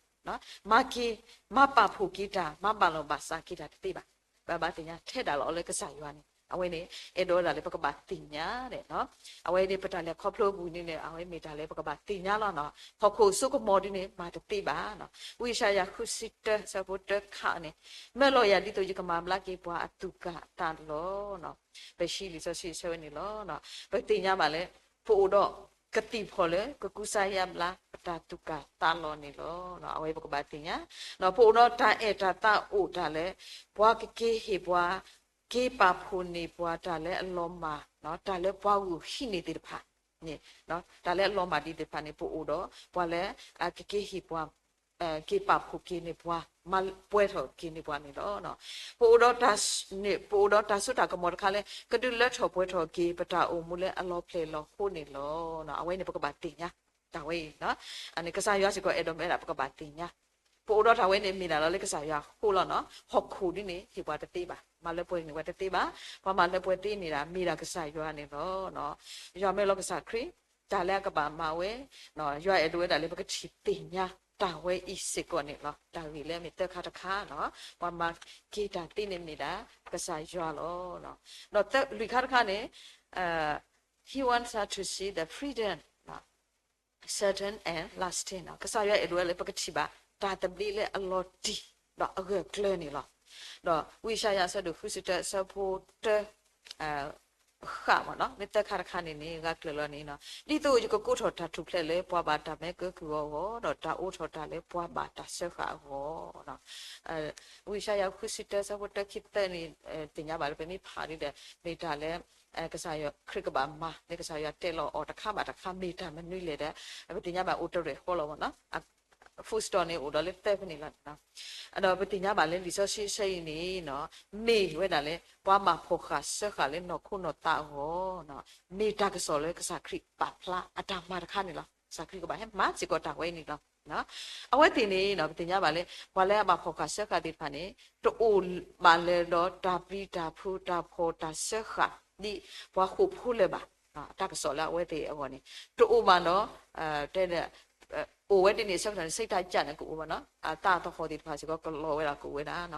မၤက့ၤ, မၤပာ်ဖှိၣ်က့ၤတၢ်, မၤဘၣ်လီၢ်ဘၣ်စးက့ၤတၢ်တသ့ဘၣ်. ပဘၣ်သ့ၣ်ညါထဲဒၣ်လီၤအီၤလၢကစၢ်ယွၤန့ၣ် အဝဲန့ၣ် အဲၣ်ဒိးဝဲဒၣ်လၢပကဘၣ်သ့ၣ်ညါန့ၣ်, အဝဲန့ၣ် ပတၢ်လဲၤခီဖျိအပူၤန့ၣ်န့ၣ် အဝဲမ့ၢ်တၢ်လၢပကဘၣ်သ့ၣ်ညါလီၤ. ဟီၣ်ခိၣ်အစိကမီၤဒ်န့ၣ် မၤတသ့ဘၣ်. ဝံယၡါယၤဃုဆံတၢ ဆၢဖိတၢခါန့ၣ်, မၢလီၤယၤဒ်သိးယကမၤဘျါက့ၤပှၤအသူၣ်ကၢ်အသးလီၤ. ပဟံးလံာ်စီဆှံအဆၢဝဲန့ၣ်လီၤ. ပသ့ၣ်ညါဘၣ်လၢ ပအိၣ်ဒီးကသံၣ်ဖီၣ်လၢ ကကူစါယါဘျါပတၢ်သူၣ်ကၢ်သးလီၤန့ၣ်လီၤ. အဝဲပကဘၣ်သ့ၣ်ညါ, ပအိၣ်ဒီးတၢ်အဲၣ်တၢ်သးအိၣ်တၢ်လၢ ပှၤကက့ၤဟ့ၣ်ပှၤ, က့ၤပာ်ဖှိၣ်န့ၢ်ပှၤတၢ်လၢအလီၤမၢ်, တၢ်လၢပှၤဂုာ်ဟံးန့ၢ်သ့ၣ်တဖၣ်န့ၣ်, တၢ်လၢအလီၤမၢ်ဒ်သ့ၣ်တဖၣ်န့ၣ် ပအိၣ်ဒီးပှၤလၢအကက့ၤဟ့ၣ်ပှၤ က့ၤပာ်ဖှိၣ်က့ၤန့ၢ်ပှၤ, မၤပှဲၤထီၣ်က့ၤန့ၢ်ပှၤန့ၣ်လီၤ. ပအိၣ်ဒီးတၢ်, ပအိၣ်ဒီးတၢ်စိတၢ်ကမီၤတခါလၢ ကဒုးလၢထီၣ်ပှဲၤထီၣ်က့ၤ ပတၢ်အိၣ်မူလၢအလီၤဖျဲၣ်လီၤဃိန့ၣ်လီၤ. အဝဲန့ၣ်ပကဘၣ်သ့ၣ်ညါ, တၢ်ဝဲအံၤ, ကစၢ်ယွၤစ့ၢ်ကီးအဲၣ်ဒိးမၢဒၣ်ပကဘၣ်သ့ၣ်ညါ. ပအိၣ်ဒီးတၢ်ဝဲန့ၣ်မ့ၢ်ဒၣ်လီၤလၢကစၢ်ယွၤအဃိလီၤ. ဟီၣ်ခိၣ်ဒ်န့ၣ် ဟ့ၣ်ပှၤတသ့ဘၣ်, မၤလၢပှဲၤန့ၢ်ပှၤတသ့ဘၣ်, ပှၤမၤလၢပှဲၤသ့န့ၢ်ဒၣ် မ့ၢ်ဒၣ်ကစၢ်ယွၤန့ၣ်လီၤ. ယွၤမၢလီၤကစၢ်ခရံာ်, တၢ်လၢအကဘၣ်မၤဝဲ, ယွၤအဲၣ်ဒိးဝဲဒၣ်လၢပကထံၣ်သ့ၣ်ညါတၢ်ဝဲအံၤစ့ၢ်ကီးန့ၣ်လီၤ. တၢ်ဂ့ၢ်လၢမ့ၢ်သၢခါတခါ, ပှၤမၤက့ၤတၢ်သ့န့ၣ်မ့ၢ်ဒၣ်ကစၢ်ယွၤလီၤ. ဒီးလွံၢ်ခါတခါန့ၣ်, he wants us to see the freedom, certain and lasting. ကစၢ်ယွၤအဲၣ်ဒိးဝဲလၢပကထံၣ်ဘၣ် တၢ်သဘျ့လၢအလီၤတံၢ်ဒီးအဂၢၢ်ကျၢၤန့ၣ်လီၤ. ဒီးဝံယၡါယၤအဆၢဒိၣ်ဃုဆံတၢ အဆၢဖိတၢ ဃၣ်မ့ၢ်နီၤ, မ့ၢ်သၢခါတခါန့ၣ်န့ၣ် ဂၤကျၢၤလီၤန့ၣ်, ဒ်သိးယကကိးထီၣ်တၢ်ထူၣ်ဖျဲးလၢပှၤဘၣ်တၢ်မဲာ်ကၢကုၢ်အဂီၢ်, ဒီးတၢ်အိးထီၣ်တၢ်လၢပှၤဘၣ်တၢ်စၢဃာ်အဂီၢ်. ဝံယၡါယၤဃုဆံတၢ ဆၢဖိတၢခံသၢန့ၣ် သ့ၣ်ညါဘၣ်လၢပမ့ၢ်ဖးဒ်ဒီး မ့ၢ်တၢ်လၢ ကစၢ်ယွၤခရံာ်ကဘၣ်မၤ လၢကစၢ်ယွၤတဲလီၤအီၤတခါဘၣ်တခါ မ့ၢ်တၢ်မနုၤလဲၣ်ဒီး ပသ့ၣ်ညါဘၣ်အိၣ်တရဲၣ်ဃီလီၤမ့ၢ်နီၤ, full stop န့ၣ်အိၣ်ဒီးလၢသၢဖဲန့ၣ်လီၤ. ဒီးပသ့ၣ်ညါဘၣ်လၢလံာ်စီဆှံအဆၢအံၤန့ၣ် မ့ၢ်ဝဲဒၣ်လၢ ပှၤဘၣ်ဖီၣ်ဃာ်စၢဃာ်လၢနီၢ်ခိနီၢ်သးအဂီၢ်, မ့ၢ်တၢ်ကစီၣ်လၢကစၢ်ခရံာ်ပာ်ဖျါအတၢ်မၤတခါန့ၣ်လီၤ. ကစၢ်ခရံာ်ကဘၣ်ဟဲမၤစ့ၢ်ကီးတၢ်ဝဲအံၤန့ၣ်လီၤ. အဝဲသ့ၣ်န့ၣ် ပသ့ၣ်ညါဘၣ်လၢ ပှၤလၢအဘၣ်ဖီၣ်ဃာ်စၢဃာ်သ့ၣ်တဖၣ်န့ၣ် တအိၣ်ဘၣ်လၢၤဒီးတၢ်ပျံၤတၢ်ဖုးတၢ်ဖီၣ်တၢ်စၢဃာ် ဒ်ပှၤဃိာ်ဖိလၢၤဘၣ်. တၢ်ကစီၣ်လၢအဝဲသ့ၣ်အဂီၢ်န့ၣ် တအိၣ်ဘၣ်ဒီး တဲ အိၣ်ဝဲဒ်န့ၣ်အဆၢကတီၢ်န့ၣ် စံးတၢ်ကၢ်န့ၣ်ကအိၣ်ဘၣ်နီၤ, အသးသဟီၣ်သ့ၣ်တဖၣ်စ့ၢ်ကီးကလီၤဝဲဒၣ်ကအိၣ်ဝဲဒၣ်,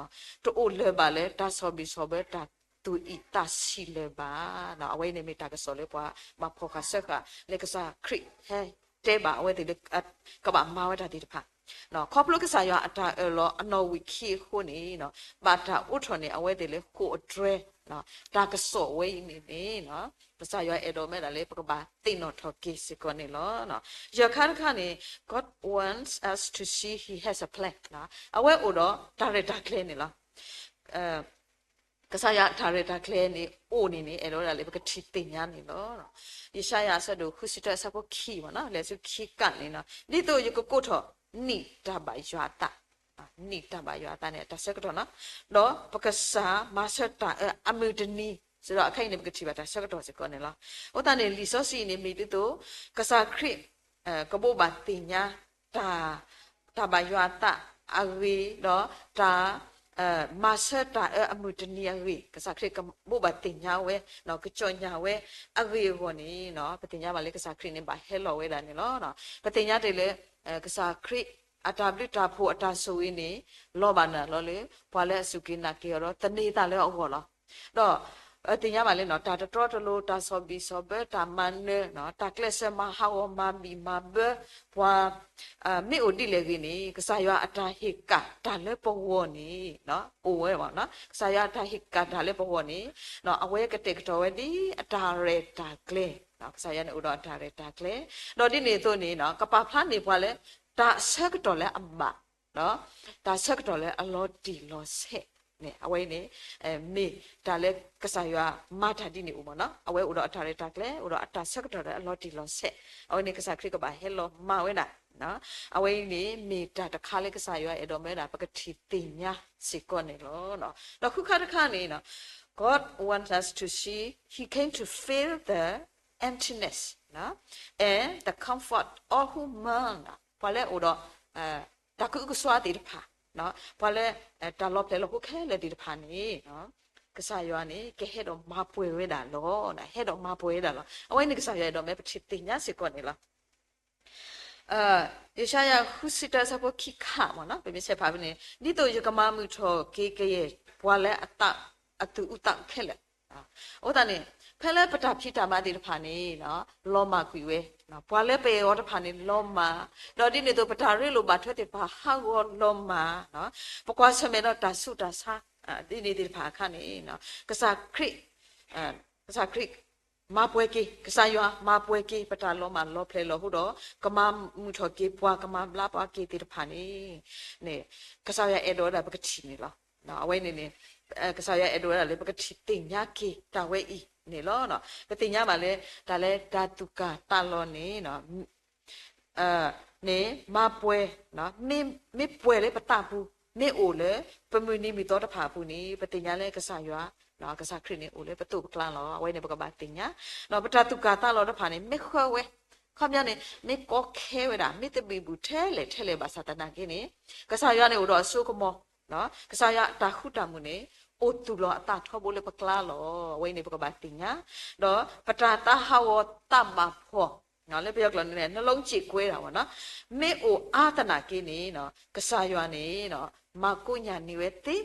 တအိၣ်လၢၤဘၣ်လၢ တၢ်ဆီၣ်ဘံၣ်ဆီၣ်ဘၢတၢ်သူၣ်အံၣ်သးဆံးလၢၤဘၣ်. အဝဲအံၤန့ၣ်မ့ၢ်တၢ်ကစီၣ်လၢပှၤဘၣ်ဖီၣ်ဃာ်စၢဃာ် လၢကစၢ်ခရံာ်ဟဲတဲဘၣ်အဝဲသ့ၣ်လၢ ကဘၣ်မၤဝဲတၢ်သ့ၣ်တဖၣ် ခီဖျိကစၢ်ယွၤအတၢ်အၢၣ်လီၤအနီၣ်ဝံာ်ခံအဃိန့ၣ် ဘၣ်တၢ်အိးထီၣ်န့ၢ်အဝဲသ့ၣ်လၢဃိာ်အတြဲၤ, တၢ်ကစီၣ်ဝဲအံၤန့ၣ်န့ၣ် ကစၢ်ယွၤအဲၣ်ဒိးမၢဒၣ်လၢပကဘၣ်သ့ၣ်နီၣ်ထီၣ်က့ၤစ့ၢ်ကီးန့ၣ်လီၤ. ယဲၢ်ခါတခါန့ၣ် God wants us to see he has a plan, အဝဲအိၣ်ဒီးတၢ်ရဲၣ်တၢ်ကျဲၤန့ၣ်လီၤ. ကစၢ်ယွၤအတၢ်ရဲၣ်တၢ်ကျဲၤန့ၣ် အိၣ်န့ၣ်န့ၣ် အဲၣ်ဒိးဝဲဒၣ်လၢပကထံၣ်သ့ၣ်ညါန့ၣ်လီၤ. ယၡါယၤအဆၢဒိၣ်ဃုဆံတၢ အဆၢဖိခံမ့ၢ်နီၤ, လဲၤဆူခံကၣ်န့ၣ်နီၤ, ဒ်သိးယကကိးထီၣ်နံၣ်တၢ်ဘၣ်ယွၤအသး, နံၣ်တၢ်ဘၣ်ယွၤအသးန့ၣ် တၢ်ဆၢကတီၢ်နီၤ, ဒီးပကစၢ်မၤစၢၤတၢ်အၢအမုၢ်တနံၤ, စံးဒီးအခါအံၤန့ၣ် ပကထံၣ်ဘၣ်တၢ်ဆၢကတီၢ်စ့ၢ်ကီးန့ၣ်လီၤ. အဃိသတးန့ၣ် လံာ်စီဆှံအံၤန့ၣ် မ့ၢ်ဒ်သိး ကစၢ်ခရံာ် ကဘိးဘၣ်သ့ၣ်ညါ တၢ် တၢ်ဘၣ်ယွၤအသးအဂ့ၢ် ဒီးတၢ် မၤစၢၤတၢ်အၢအမုၢ်တနံၤအဂ့ၢ် ကစၢ်ခရံာ်ကဘိးဘၣ်သ့ၣ်ညါဝဲ ကစီၣ်ညါဝဲအဂ့ၢ်အဂီၢ်န့ၣ် ပသ့ၣ်ညါဘၣ်လၢကစၢ်ခရံာ်န့ၣ် ဘၣ်ဟဲလီၤဝဲဒၣ်န့ၣ်လီၤ. ပသ့ၣ်ညါတ့ၢ်လၢ ကစၢ်ခရံာ်အတၢ်ဘျုးတၢ်ဖှိၣ်အတၢ်ဆိၣ်ဂ့ၤန့ၣ် လီၤဘၣ်နၤလီၤလၢ ပှၤလၢအစူၢ်က့ၤနာ်က့ၤအီၤဒီးသန့ၤသးလၢအဂီၢ်လီၤ. ဒီး သ့ၣ်ညါဘၣ်လၢ တၢ်တတြီတလိၤ တၢ်ဆီၣ်ဘံၣ်ဆီၣ်ဘၢ တၢ်မၤနၢၤ တၢ်ကျဲးစၢးမၤဟးဂီၤမၤဘံၣ်မၤဘၢ ပှၤ မ့ၢ်အိၣ်ဒ်လဲၣ်ဂ့ၤန့ၣ် ကစၢ်ယွၤအတၢ်ဟ့ၣ်ကၣ်တၢ်လၢပဂီၢ်န့ၣ် အိၣ်ဝဲ, ကစၢ်ယွၤအတၢ်ဟ့ၣ်ကၣ်တၢ်လၢပဂီၢ်န့ၣ် အဝဲကတဲာ်ကတီၤဝဲဒ်အတၢ်ရဲၣ်တၢ်ကျဲၤ, ကစၢ်ယွၤန့ၣ်အိၣ်ဒီးအတၢ်ရဲၣ်တၢ်ကျဲၤ, ဒီးဒ်န့ၣ်အသိးန့ၣ် ကပာ်ဖျါန့ၢ်ပှၤလၢ တၢ်ဆၢကတီၢ်လၢအဘၣ် တၢ်ဆၢကတီၢ်လၢအလီၤတံၢ်လီၤဆဲးန့ၣ် အဝဲအံၤန့ၣ် မ့ၢ်တၢ်လၢကစၢ်ယွၤမၤတၢ်ဒ်န့ၣ်အိၣ်မ့ၢ်နီၤ, အဝဲအိၣ်ဒီးအတၢ်ရဲၣ်တၢ်ကျဲၤ အိၣ်ဒီးအတၢ်ဆၢကတီၢ်လၢအလီၤတံၢ်လီၤဆဲး, အဝဲန့ၣ် ကစၢ်ခရံာ်ကဘၣ်ဟဲလီၤမၤဝဲဒၣ်, အဝဲအံၤန့ၣ် မ့ၢ်တၢ်တခါလၢကစၢ်ယွၤအဲၣ်ဒိးမၢဒၣ် ပကထံၣ်သ့ၣ်ညါစ့ၢ်ကီးန့ၣ်လီၤ. ဒီးဃုခါတခါန့ၣ် God wants us to see, He came to fill the emptiness and the comfort all who mourn. ပှၤလၢအိၣ်ဒီး တၢ်ကအုကစွါသ့ၣ်တဖၣ်, ပှၤလၢ တၢ်လီၤဖျဲၣ်လီၤဟိခဲလၢာ်သ့ၣ်တဖၣ်န့ၣ် ကစၢ်ယွၤန့ၣ် ကဟဲဒီးမၤပှဲၤဝဲဒၣ်လီၤ. ဟဲဒီးမၤပှဲၤဝဲဒၣ်လီၤ. အဝဲန့ၣ် ကစၢ်ယွၤအဲၣ်ဒိးမ့ၢ်ပထံၣ်သ့ၣ်ညါစ့ၢ်ကီးန့ၣ်လီၤ. ယၡါယၤ ဃုဆံတၢ အဆၢဖိခံခါမ့ၢ်နီၤ, ပမ့ၢ်ဆဲးဖးဖဲန့ၣ်, ဒ်သိးယကမၤမုာ်ထီၣ်က့ၤကယဲၢ်ပှၤလၢ အသူၣ်အုးသးအုးခဲလၢာ်. အဃိသတးန့ၣ် ဖဲလၢပတၢ်ဖံးတၢ်မၤသ့ၣ်တဖၣ်န့ၣ် လီၤမၢ်ကွံာ်ဝဲ, ပှၤလၢပအဲၣ်အီၤတဖၣ်န့ၣ်လီၤမၢ်, ဒီးဒ်န့ၣ်အသိး ပတၢ်ရ့လိာ်ဘၣ်ထွဲသ့ၣ်တဖၣ်ဟးဂီၤလီၤမၢ်, ပကွၢ်ဆၢၣ်မဲာ်ဒီးတၢ်ဆူးတၢ်ဆါ ဒ်န့ၣ်သ့ၣ်တဖၣ်အခါန့ၣ် ကစၢ်ခရံာ် ကစၢ်ခရံာ် မၤပှဲၤက့ၤ, ကစၢ်ယွၤမၤပှဲၤက့ၤ ပတၢ်လီၤမၢ်လီၤဖျဲၣ်လီၤဟိဒီး ကမၤမုာ်ထီၣ်က့ၤပှၤ ကမၤဘျါပှၤက့ၤသ့ၣ်တဖၣ်န့ၣ် န့ၣ် ကစၢ်ယွၤအဲၣ်ဒိးဝဲဒၣ်ပကထံၣ်န့ၣ်လီၤ. အဝဲန့ၣ်န့ၣ် ကစၢ်ယွၤအဲၣ်ဒိးဝဲဒၣ်လၢပကထံၣ်သ့ၣ်ညါက့ၤတၢ်ဝဲအံၤန့ၣ်လီၤ. ပသ့ၣ်ညါဘၣ်လၢ တၢ်လၢတၢ်သူၣ်ကၢ်သးလီၤန့ၣ် န့ၣ် မၤပှဲၤ, မ့ၢ်ပှဲၤလၢပသးပူၤ, မ့ၢ်အိၣ်လၢပမုၢ်နံၤမုၢ်သီတဖၣ်အပူၤန့ၣ် ပသ့ၣ်ညါလၢကစၢ်ယွၤ, ကစၢ်ခရံာ်န့ၣ်အိၣ်လၢပသိးပကျါလီၤ. အဝဲန့ၣ်ပကဘၣ်သ့ၣ်ညါ, ဒီးပတၢ်သူၣ်ကၢ်သးလီၤတဖၣ်န့ၣ် မ့ၢ်ဃၢဝဲ, ခီပညီန့ၣ် မ့ၢ်ကီခဲဝဲဒၣ်, မ့ၢ်သဘံၣ်ဘုၣ်ထဲလဲၣ်ထဲလဲၣ်ဘၣ်ဆၣ်သနာ်က့န့ၣ် ကစၢ်ယွၤန့ၣ်အိၣ်ဒီးအစိကမီၤ, ကစၢ်ယွၤအတၢ်ဃူတၢ်မုာ်န့ၣ် အိၣ်သူၣ်လီၤအသးထီဘိလၢပကျါလီၤ. အဝဲန့ၣ်ပကဘၣ်သ့ၣ်ညါ, ဒီးပတၢ်သးဟးဂီၤသးဘၣ်ဖှီၣ် လၢပယီၤကျိာ်န့ၣ် နှလုံးကြေကွဲတာပေါ့နော်, မ့ၢ်အိၣ်အါသနာ်က့န့ၣ် ကစၢ်ယွၤန့ၣ် မၤကိးညၣ်န့ၢ်ဝဲသ့,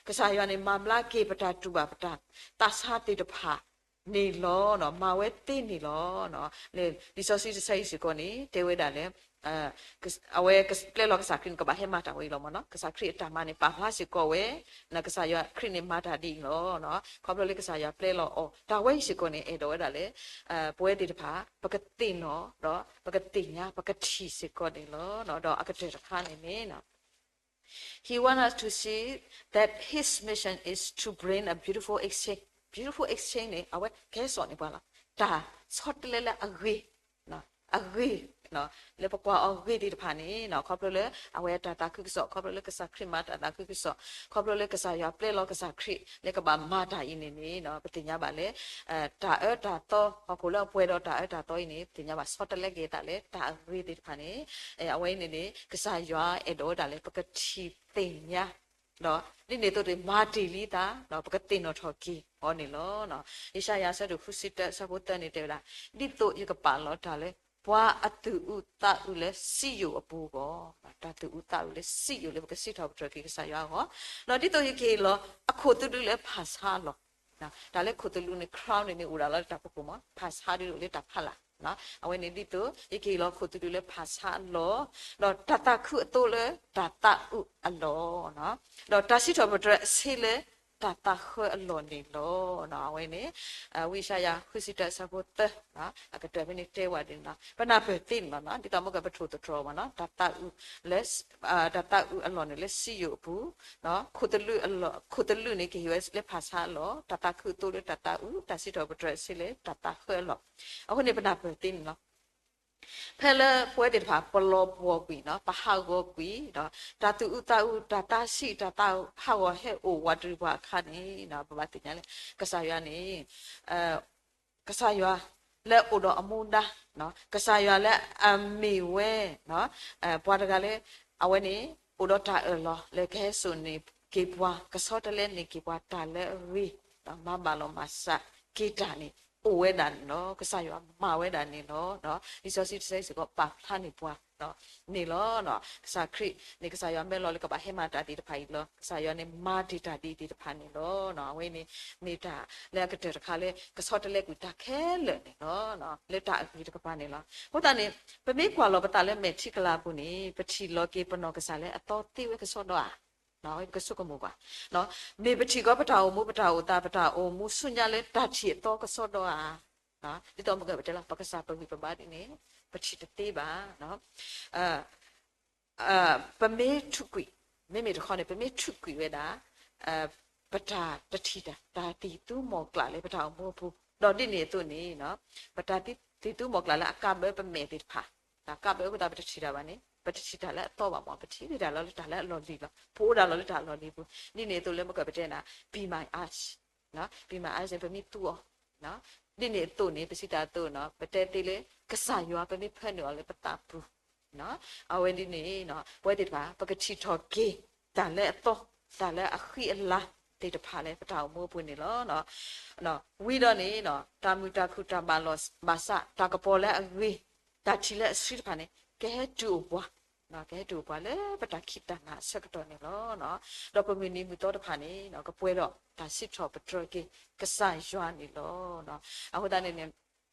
ကစၢ်ယွၤန့ၣ် မၤဘျါက့ၤပတၢ်တူၢ်ဘၣ်ပတၢ်သးဆါသ့ၣ်တဖၣ်န့ၣ်လီၤ. မၤဝဲသ့န့ၣ်လီၤ. လံာ်စီဆှံတဆၢအံၤစ့ၢ်ကီးန့ၣ် တဲဝဲဒၣ်လၢ အဝဲပျဲလီၤကစၢ်ခရံာ်န့ၣ် ကဘၣ်ဟဲမၤတၢ်ဝဲအံၤလီၤမ့ၢ်နီၤ. ကစၢ်ခရံာ်အတၢ်မၤန့ၣ် ပာ်ဖျါစ့ၢ်ကီးဝဲ, ကစၢ်ယွၤခရံာ်န့ၣ်မၤတၢ်ဒ်အံၤလီၤ. ခီဖျိလၢကစၢ်ယွၤပျဲလီၤအီၤ တၢ်ဝဲအံၤစ့ၢ်ကီးန့ၣ် အဲၣ်ဒိးဝဲဒၣ်လၢ ပဝဲသ့ၣ်တဖၣ် ပကသ့ၣ်နီၣ်ဒီး ပကသ့ၣ်ညါ ပကထံၣ်စ့ၢ်ကီးန့ၣ်လီၤ. ဒီးအကတၢၢ်တခါန့ၣ်န့ၣ် He wants us to see that his mission is to bring a beautiful exchange. Beautiful exchange န့ၣ် အဝဲကဟဲစိာ်န့ၢ်ပှၤလီၤ. တၢ်ဆီတလဲလၢအဂ့ၤ, အဂ့ၤ, လၢပကွၢ်အီၤဂ့ၤသ့ၣ်တဖၣ်န့ၣ် ခီဖျိလၢအဝဲအတၢ်သးခုကစီၣ်, ခီဖျိလၢကစၢ်ခရံာ်မၤတၢ်သးခုကစီၣ်, ခီဖျိလၢကစၢ်ယွၤပျဲလီၤကစၢ်ခရံာ် လၢကဘၣ်မၤတၢ်အံၤန့ၣ်န့ၣ် ပသ့ၣ်ညါဘၣ်လၢ တၢ်အၢတၢ်သီ ဟီၣ်ခိၣ်လၢအပှဲၤဒီးတၢ်အၢတၢ်သီအံၤန့ၣ် ပသ့ၣ်ညါဘၣ်ဆီတလဲက့ၤအသးလၢတၢ်အဂ့ၤသ့ၣ်တဖၣ်န့ၣ် အဝဲအံၤန့ၣ်န့ၣ် ကစၢ်ယွၤအဲၣ်ဒိးဝဲဒၣ်လၢပကထံၣ်သ့ၣ်ညါ ဒီးဒ်န့ၣ်အသိးန့ၣ် မၤတ့ၢ်လံအသး ဒီးပကသ့ၣ်နီၣ်ထီၣ်က့ၤအီၤန့ၣ်လီၤ. ယၡါယၤအဆၢဒိၣ်ဃုဆံတၢ အဆၢဖိသၢန့ၣ်တဲဝဲဒၣ်, ဒ်သိးယကပာ်လီၤတၢ်လၢ ပှၤအသူၣ်အုးသးအုးလၢစံယိၣ်အပူၤအဂီၢ်, တၢ်သူၣ်အုးသးအုးလၢစံယိၣ်လၢပကစံးထီၣ်ပတြၢၤက့ၤကစၢ်ယွၤအဂီၢ်, ဒီးဒ်သိးယကဟ့ၣ်လီၤအခိၣ်သလုးလၢဖၣ်ဆါအလီၢ်, တၢ်လၢခိၣ်သလုးန့ၣ် crown န့ၣ်န့ၣ်အိၣ်ဒၣ်လီၤလၢတၢ်ဖီခိၣ်မ့ၢ် ဖၣ်ဆါဒ်အိၣ်လၢတၢ်ဖီလာ်, အဝဲန့ၣ်ဒ်သိး ယကဟ့ၣ်လီၤခိၣ်သလုးလၢဖၣ်ဆါအလီၢ်, ဒီးတၢ်သးခုအသိလၢတၢ်သးအုးအလီၢ်, ဒီးတၢ်စံးထီၣ်ပတြၢၤအဆ့လၢတၢ်သးဃၢအလီၢ်န့ၣ်လီၤ. အဝဲန့ၣ် ဝံယၡါယၤ ဃုဆံတၢ အဆၢဖိသၢ အကတၢၢ်ဖဲန့ၣ်တဲဝဲဒ်န့ၣ်လီၤ. ပနၢ်ပၢၢ်သ့န့ၣ်လီၤ, ဒ်သိးမ့ၢ်ကပထိၣ်သတြီၤမ့ၢ်နီၤ, တၢ်သးအုးလၢ တၢ်သးအုးအလီၢ်န့ၣ်လၢစံယိၣ်အပူၤ, ခိၣ်သလုးန့ၣ် ကဟ့ၣ်ဝဲလၢဖၣ်ဆါအလီၢ်, တၢ်သးခုအသိလၢတၢ်သးအုး, တၢ်စံးထီၣ်ပတြၢၤအဆ့လၢတၢ်သးဃၢအလီၢ်, အဃိန့ၣ် ပနၢ်ပၢၢ်သ့န့ၣ်လီၤ. ဖဲလၢပဝဲသ့ၣ်တဖၣ် ပလီၤပှီၢ်ကွံာ်နီၤ, ပဟးဂီၤကွံာ်, တၢ်သူၣ်အုးသးအုး, တၢ်သးဆံး, တၢ်သးဟးဂီၤဟဲအိၣ်ဝးတရံးပှၤအခါန့ၣ် ပဘၣ်သ့ၣ်ညါလၢ ကစၢ်ယွၤန့ၣ် ကစၢ်ယွၤလၢအိၣ်ဒီးအမူဒါ, ကစၢ်ယွၤလၢအမ့ၢ်ဝဲ ပှၤတဂၤလၢ အဝဲန့ၣ် အိၣ်ဒီးတၢ်အၢၣ်လီၤ လၢကဟဲစိာ်န့ၢ်က့ၤပှၤ, ကဆီတလဲန့ၢ်က့ၤပှၤတၢ်လၢအဂ့ၤ, မၤဘၣ်လီၤမၤစၢၤက့ၤတၢ်န့ၣ် အိၣ်ဝဲဒၣ်န့ၣ်လီၤ. ကစၢ်ယွၤမၤဝဲဒၣ်န့ၣ်လီၤ. လံာ်စီဆှံတဆၢအံၤစ့ၢ်ကီး ပာ်ဖျါန့ၢ်ပှၤန့ၣ်လီၤ. ကစၢ်ခရံာ်န့ၣ် ကစၢ်ယွၤမၢလီၤလၢကဘၣ်ဟဲမၤတၢ်သ့ၣ်တဖၣ်အံၤလီၤ. ကစၢ်ယွၤန့ၣ် မၤတ့ၢ်တၢ်ဒ်အံၤသ့ၣ်တဖၣ်န့ၣ်လီၤ. အဝဲန့ၣ် မ့ၢ်တၢ်လၢအကတၢၢ်တခါလၢ ကဆီတလဲကွံာ်တၢ်ခဲလၢာ်န့ၣ်လီၤ. လၢတၢ်အဂ့ၤတကပၤန့ၣ်လီၤ. အဃိသတးန့ၣ် ပမ့ၢ်ကွၢ်လီၤပသးလၢမဲာ်ထံကလၤပူၤန့ၣ် ပထံၣ်လီၤက့ၤပနီၢ်ကစၢ်လၢအသီသ့ဝဲကစီဒီဧါ. ပကဆိကမိၣ်ကွၢ် မ့ၢ်ပထံၣ်ကီးပတၢ်အိၣ်မူ ပတၢ်အိၣ်သး ပတၢ်အိၣ်မူဆူညါလၢတၢ်ထံၣ်အသီကစီဒီဧါ. ဒ်သိးမ့ၢ်ကပတဲလီၤ ပကစၢ်ပဂံၢ်ပဘါဒ်န့ၣ် ပထံၣ်တသ့ဘၣ်. ပမ့ၢ်ထူးကွံာ်, မ့မ့ၢ်တခီန့ၣ် ပမ့ၢ်ထူးကွံာ်ဝဲဒၣ် ပတၢ်တထံၣ်တၢ် တၢ်သံၣ်သူမီၢ်ကျၢ်လၢပတၢ်အိၣ်မူအပူၤ, ဒီးဒ်န့ၣ်အသိးန့ၣ် ပတၢ်သံၣ်သူမီၢ်ကျၢ်လၢအကးဘၢပမဲာ်သ့ၣ်တဖၣ်, ကးဘၢအဃိသတးပတထံၣ်တၢ်ဘၣ်န့ၣ် ပတထံၣ်တၢ်လၢအသီဘၣ်မ့ၢ် ပထံၣ်တၢ်လီၤလၢတၢ်လၢအလီၢ်လံၤလီၤ. ပအိၣ်ဒၣ်လီၤလၢတၢ်အလီၢ်လံၤပူၤ, ဒ်န့ၣ်အသိးလၢမ့ၢ်ကပတဲနၤ be my eyes Be my eyes န့ၣ် ပမ့ၢ်သူအီၤ ဒ်န့ၣ်အသိးန့ၣ် ပစံးတၢ်အသိးန့ၣ် ပတဲသ့လၢ ကစၢ်ယွၤ ပမ့ၢ်ဖၢနုာ်အီၤလၢပသးပူၤ အဝဲဒ်န့ၣ် ပဝဲသ့ၣ်တဖၣ် ပကထံၣ်ထီၣ်က့ၤ တၢ်လၢအသီ တၢ်လၢအဃံအလၤသ့ၣ်တဖၣ်လၢပတၢ်အိၣ်မူအပူၤန့ၣ်လီၤ. ဝံၤဒီးန့ၣ် တၢ်မုာ်တၢ်ခုၣ်တၢ်ဘၣ်လိာ်ဘၣ်စး တၢ်ကပီၤလၢအဂ့ၤ တၢ်ထံၣ်လၢအဆှံတဖၣ်န့ၣ် ကဟဲတုၤအိၣ်ပှၤ ကဟဲတုၤအိၣ်ပှၤလၢပတၢ်ခံးတၢ်နၤအဆၢကတီၢ်န့ၣ်လီၤ. ဒီးပမုၢ်နံၤမုၢ်သီတဖၣ်န့ၣ် ကပှဲၤဒီးတၢ်စံးထီၣ်ပတြၢၤက့ၤ ကစၢ်ယွၤန့ၣ်လီၤ. အဃိသတးန့ၣ်န့ၣ်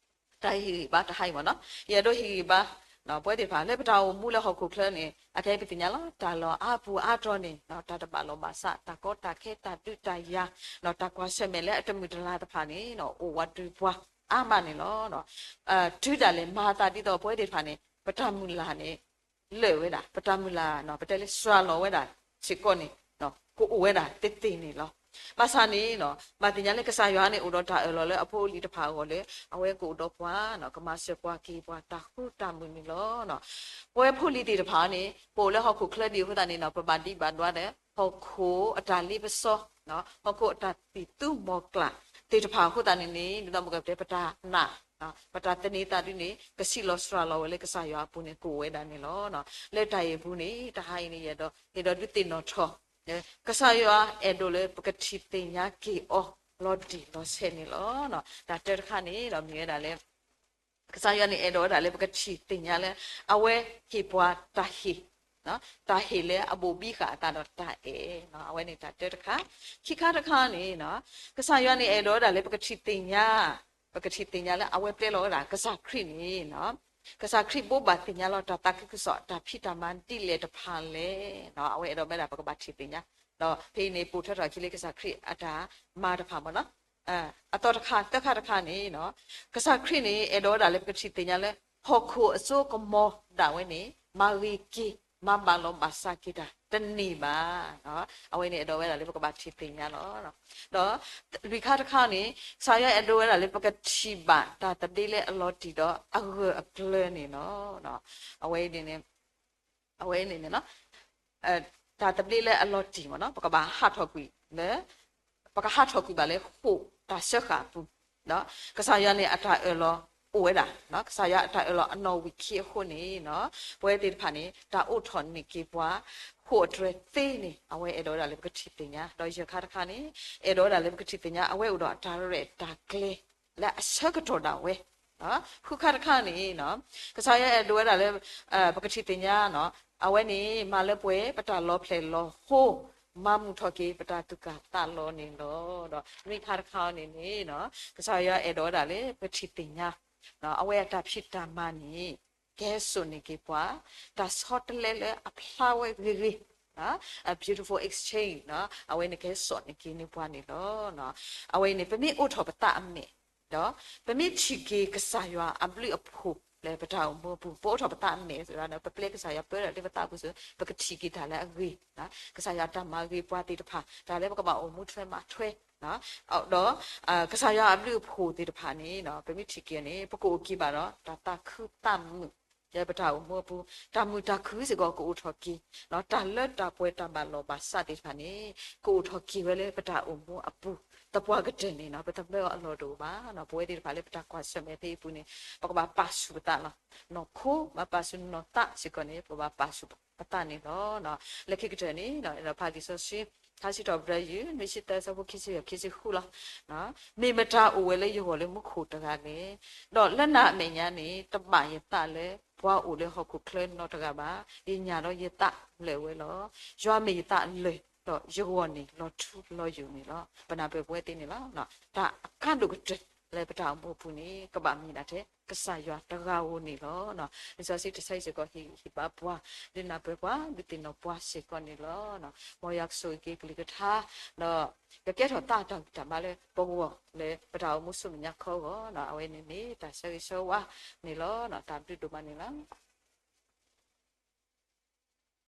တၢ်ဟ့ၣ်ဂံၢ်ဘါတဟါအံၤမ့ၢ်နီၤ ယအဲၣ်ဒိးဟ့ၣ်ဂံၢ်ဘါ ပဝဲသ့ၣ်တဖၣ် လၢပတၢ်အိၣ်မူလၢဟီၣ်ခိၣ်ချၢန့ၣ် အခဲအံၤပသ့ၣ်ညါလီၤ တၢ်လီၢ်အါပူၤအါတီၤန့ၣ် တၢ်တဘၣ်လိာ်ဘၣ်စး တၢ်ကီတၢ်ခဲ တၢ်ဒုးတၢ်ယၤ တၢ်ကွၢ်ဆၢၣ်မဲာ်လၢအတမုာ်တလၤတဖၣ်န့ၣ် အိၣ်ဝးတ့ၢ်ပှၤအါမးန့ၣ်လီၤ. တုၤဒၣ်လဲာ်မၤသးဒ်သိးပဝဲသ့ၣ်တဖၣ်န့ၣ် ပတၢ်မုၢ်လၢ်န့ၣ် လၢာ်ဝဲဒၣ် ပတၢ်မုၢ်လၢ် ပတဲလၢစှၤလီၤဝဲဒၣ်စ့ၢ်ကီးန့ၣ် ကအိၣ်ဝဲဒၣ်သ့သ့န့ၣ်လီၤ. ဘၣ်ဆၣ်န့ၣ် ဘၣ်သ့ၣ်ညါလၢကစၢ်ယွၤန့ၣ် အိၣ်ဒီးတၢ်အၢၣ်လီၤလၢအဖိအလံၤတဖၣ်အဂီၢ်လၢ အဝဲကအိၣ်ဒီးပှၤ ကမၤစၢၤပှၤက့ၤပှၤတၢ်ဃူတၢ်မုာ်န့ၣ်လီၤ. ပဝဲဖိလံၤသ့ၣ်တဖၣ်န့ၣ် ပအိၣ်လၢဟီၣ်ခိၣ်ချၢဒံးအဃိသတးန့ၣ် ပဘၣ်ဒံးဘၣ်ဒွးဒီး ဟီၣ်ခိၣ်အတၢ်လ့ပစီ ဟီၣ်ခိၣ်အတၢ်သံၣ်သူမီၤကျၢ်သ့ၣ်တဖၣ်အဃိသတးန့ၣ်န့ၣ် ဒ်သိးမ့ၢ်ကတဲပတၢ်နာ် ပတၢ်သန့ၤသးဒ်န့ၣ် ကဆံးလီၤစှၤလီၤဝဲလၢကစၢ်ယွၤအပူၤန့ၣ် ကအိၣ်ဝဲဒၣ်န့ၣ်လီၤ. လၢတၢ်အံၤအပူၤန့ၣ် တဟါအံၤန့ၣ် ယအဲၣ်ဒိး ယအဲၣ်ဒိးဒုးသ့ၣ်နီၣ်ထီၣ် ကစၢ်ယွၤအဲၣ်ဒိးလၢပကထံၣ်သ့ၣ်ညါက့ၤအီၤ လီၤတံၢ်လီၤဆဲးန့ၣ်လီၤ. တၢ်တၢတခါန့ၣ်ဒီးမ့ၢ်ဝဲဒၣ်လၢ ကစၢ်ယွၤန့ၣ်အဲၣ်ဒိးဝဲဒၣ်လၢပကထံၣ်သ့ၣ်ညါလၢ အဝဲဟ့ၣ်ပှၤတၢ်ဟ့ၣ် တၢ်ဟ့ၣ်လၢအဘိၣ်ဘံဃာ်အသးဒီးတၢ်အဲၣ် အဝဲန့ၣ်တၢ်တၢတခါ. ခံခါတခါန့ၣ် ကစၢ်ယွၤန့ၣ်အဲၣ်ဒိးဝဲဒၣ်လၢပကထံၣ်သ့ၣ်ညါ ပကထံၣ်သ့ၣ်ညါလၢအဝဲပျဲလီၤဝဲဒၣ်ကစၢ်ခရံာ်န့ၣ် ကစၢ်ခရံာ်ဘိးဘၣ်သ့ၣ်ညါလီၤတၢ်သးခုကစီၣ် တၢ်ဖံးတၢ်မၤဒ်လဲၣ်တဖၣ်လဲၣ် အဝဲအဲၣ်ဒိးဝဲဒၣ်ပကဘၣ်ထံၣ်သ့ၣ်ညါ ဒီးဖဲအံၤန့ၣ် ပိာ်ထွဲထီၣ်အခံလၢကစၢ်ခရံာ်အတၢ်မၤတဖၣ်မ့ၢ်နီၤ. အသီတခါ သၢခါတခါန့ၣ် ကစၢ်ခရံာ်န့ၣ် အဲၣ်ဒိးဝဲဒၣ်လၢပကထံၣ်သ့ၣ်ညါလၢ ဟီၣ်ခိၣ်အစိကမီၤဒၣ်ဝဲန့ၣ် မၤဂ့ၤက့ၤ မၤဘၣ်လိာ်ဘၣ်စးက့ၤတၢ်တန့ၢ်ဘၣ်. အဝဲန့ၣ်အဲၣ်ဒိးဝဲဒၣ်လၢပကဘၣ်ထံၣ်သ့ၣ်ညါလီၤ. ဒီးလွံၢ်ခါတခါန့ၣ် ကစၢ်ယွၤအဲၣ်ဒိးဝဲဒၣ်လၢပကထံၣ်ဘၣ်တၢ်သဘျ့လၢအလီၤတံၢ်ဒီးအဂၢၢ်အကျၢၤန့ၣ်လီၤ. အဝဲန့ၣ် အဝဲန့ၣ်န့ၣ် တၢ်သဘျ့လၢအလီၤတံၢ်မ့ၢ်နီၤ ပကဘၣ်ဟးထီၣ်ကွံာ်လၢ ပကဟးထီၣ်ကွံာ်ဘၣ်လၢဃိာ်တၢ်စၢဃာ်အပူၤ ကစၢ်ယွၤန့ၣ်အတၢ်အၢၣ်လီၤအိၣ်ဝဲဒၣ်, ကစၢ်ယွၤအတၢ်အၢၣ်လီၤအနီၣ်ဝံာ်ခံအဃိန့ၣ် ပဝဲသ့ၣ်တဖၣ်န့ၣ် တၢ်အိးထီၣ်န့ၢ်က့ၤပှၤ ဃိာ်အတြဲၤသ့န့ၣ် အဝဲအဲၣ်ဒိးဝဲဒၣ်လၢပကထံၣ်သ့ၣ်ညါ, ဒီးယဲၢ်ခါတခါန့ၣ် အဲၣ်ဒိးဝဲဒၣ်လၢပကထံၣ်သ့ၣ်ညါ အဝဲအိၣ်ဒီးအတၢ်ရဲၣ်တၢ်ကျဲၤ လၢအဆၢကတီၢ်ဒၣ်ဝဲ ဃုခါတခါန့ၣ် ကစၢ်ယွၤအဲၣ်ဒိးဝဲဒၣ်လၢ ပကထံၣ်သ့ၣ်ညါ အဝဲန့ၣ် မၤလၢပှဲၤပတၢ်လီၤဖျဲၣ်လီၤဟိ မၤမုာ်ထီၣ်က့ၤပတၢ်သူၣ်ကၢ်သးလီၤန့ၣ်လီၤ. ဒီးနွံခါတခါန့ၣ်န့ၣ် ကစၢ်ယွၤအဲၣ်ဒိးဝဲဒၣ်လၢပထံၣ်သ့ၣ်ညါ အဝဲအတၢ်ဖံးတၢ်မၤန့ၣ် ကဟဲစိာ်န့ၢ်က့ၤပှၤ တၢ်ဆီတလဲလၢအဖျါဝဲဂ့ၤဂ့ၤ a beautiful exchange အဝဲန့ၣ်ကဟဲစိာ်န့ၢ်က့ၤန့ၢ်ပှၤန့ၣ်လီၤ. အဝဲန့ၣ် ပမ့ၢ်အိးထီၣ်ပသးအမဲာ် ဒီး ပမ့ၢ်ထံၣ်က့ၤကစၢ်ယွၤအဘျုးအဖှိၣ်လၢပတၢ်အိၣ်မူအပူၤ ပအိးထီၣ်ပသးအမဲာ် ပပျဲကစၢ်ယွၤပၢလၢပသးပူၤစ့ၢ် ပကထံၣ်က့ၤတၢ်လၢအဂ့ၤ, ကစၢ်ယွၤတၢ်မၤဂ့ၤပှၤသ့ၣ်တဖၣ် တၢ်လၢပကဘၣ်အိၣ်မူထွဲမၤထွဲ ဒီး ကစၢ်ယွၤအဘျုးအဖှိၣ်သ့ၣ်တဖၣ်န့ၣ် ပမ့ၢ်ထံၣ်က့ၤန့ၣ် ပကအိၣ်က့ၤဘၣ်ဒီး တၢ်သးခုသးမုာ် လၢပတၢ်အိၣ်မူအပူၤ တၢ်မုာ်တၢ်ခုစ့ၢ်ကီးကအိၣ်ထီၣ်က့ၤ, တၢ်လၢတၢ်ပှဲၤတၢ်ဘၣ်လိာ်ဘၣ်စးသ့ၣ်တဖၣ်န့ၣ် ကအိၣ်ထီၣ်က့ၤဝဲလၢပတၢ်အိၣ်မူအပူၤ, သပှၢ်ကတၢၢ်န့ၣ် ပသမၢအီၤအလီၢ်တအိၣ်ဘၣ်, ပဝဲသ့ၣ်တဖၣ်လၢပတၢ်ကွၢ်ဆၢၣ်မဲာ်ဖဲအံၤအပူၤန့ၣ် ပကဘၣ်ပာ်ဆူၣ်ပသးလီၤ. နီၢ်ခိ ဘၣ်ပာ်ဆူၣ်နီၢ်သးစ့ၢ်ကီးန့ၣ် ပကဘၣ်ပာ်ဆူၣ်ပသးန့ၣ်လီၤ. လၢခံကတၢၢ်န့ၣ် ဖးလံာ်စီဆှံ ထါစံးထီၣ်ပတြၢၤ ယုၢ် နွံဆံသၢ ဆၢဖိခံဆံယဲၢ်ခံဆံဃုလီၤ. မ့ၢ်မတၤအိၣ်ဝဲလၢယဂီၢ်လၢမူခိၣ်တဂၤလဲၣ်. ဒီးလၢနၤအမဲာ်ညါန့ၣ် တဘၣ်ယသးလၢပှၤအိၣ်လၢဟီၣ်ခိၣ်ချၢနီတဂၤဘၣ်. ယညၣ်ဒီးယသးလၢာ်ဝဲလီၤ. ယွၤမ့ၢ်ယသးလၢာ် ဒီးယဂီၢ်န့ၣ်လီၤထူလီၤယိာ်န့ၣ်လီၤ. ပနၢ်ပၢၢ်ပဝဲသ့ၣ်န့ၣ်လီၤ. တၢ်အကါဒိၣ်ကတၢၢ်လၢပတၢ်အိၣ်မူအပူၤန့ၣ် ကဘၣ်မ့ၢ်ဒၣ်ထဲ ကစၢ်ယွၤတဂၤဧိၤန့ၣ်လီၤ. လံာ်စီဆှံတဆၢအံၤစ့ၢ်ကီး ဟ့ၣ်ဂံၢ်ဟ့ၣ်ဘါပှၤ ဒုးနၢ်ပၢၢ်ပှၤ ဒုးသ့ၣ်နီၣ်ပှၤစ့ၢ်ကီးန့ၣ်လီၤ. မ်ယွၤကဆိၣ်ဂ့ၤက့ၤကလုၢ်ကထါ ဒီးကကဲထီၣ်သးတၢ်ဂံၢ်တၢ်ဘါလၢပဂီၢ်လၢပတၢ်အိၣ်မူဆူမဲာ်ညါခီအဂီၢ်, အဝဲန့ၣ်မ့ၢ်တၢ်ဆၢဂ့ၤဆၢဝါန့ၣ်လီၤ. တၢ်ဘျုးဒိၣ်မးန့ၣ်လီၤ.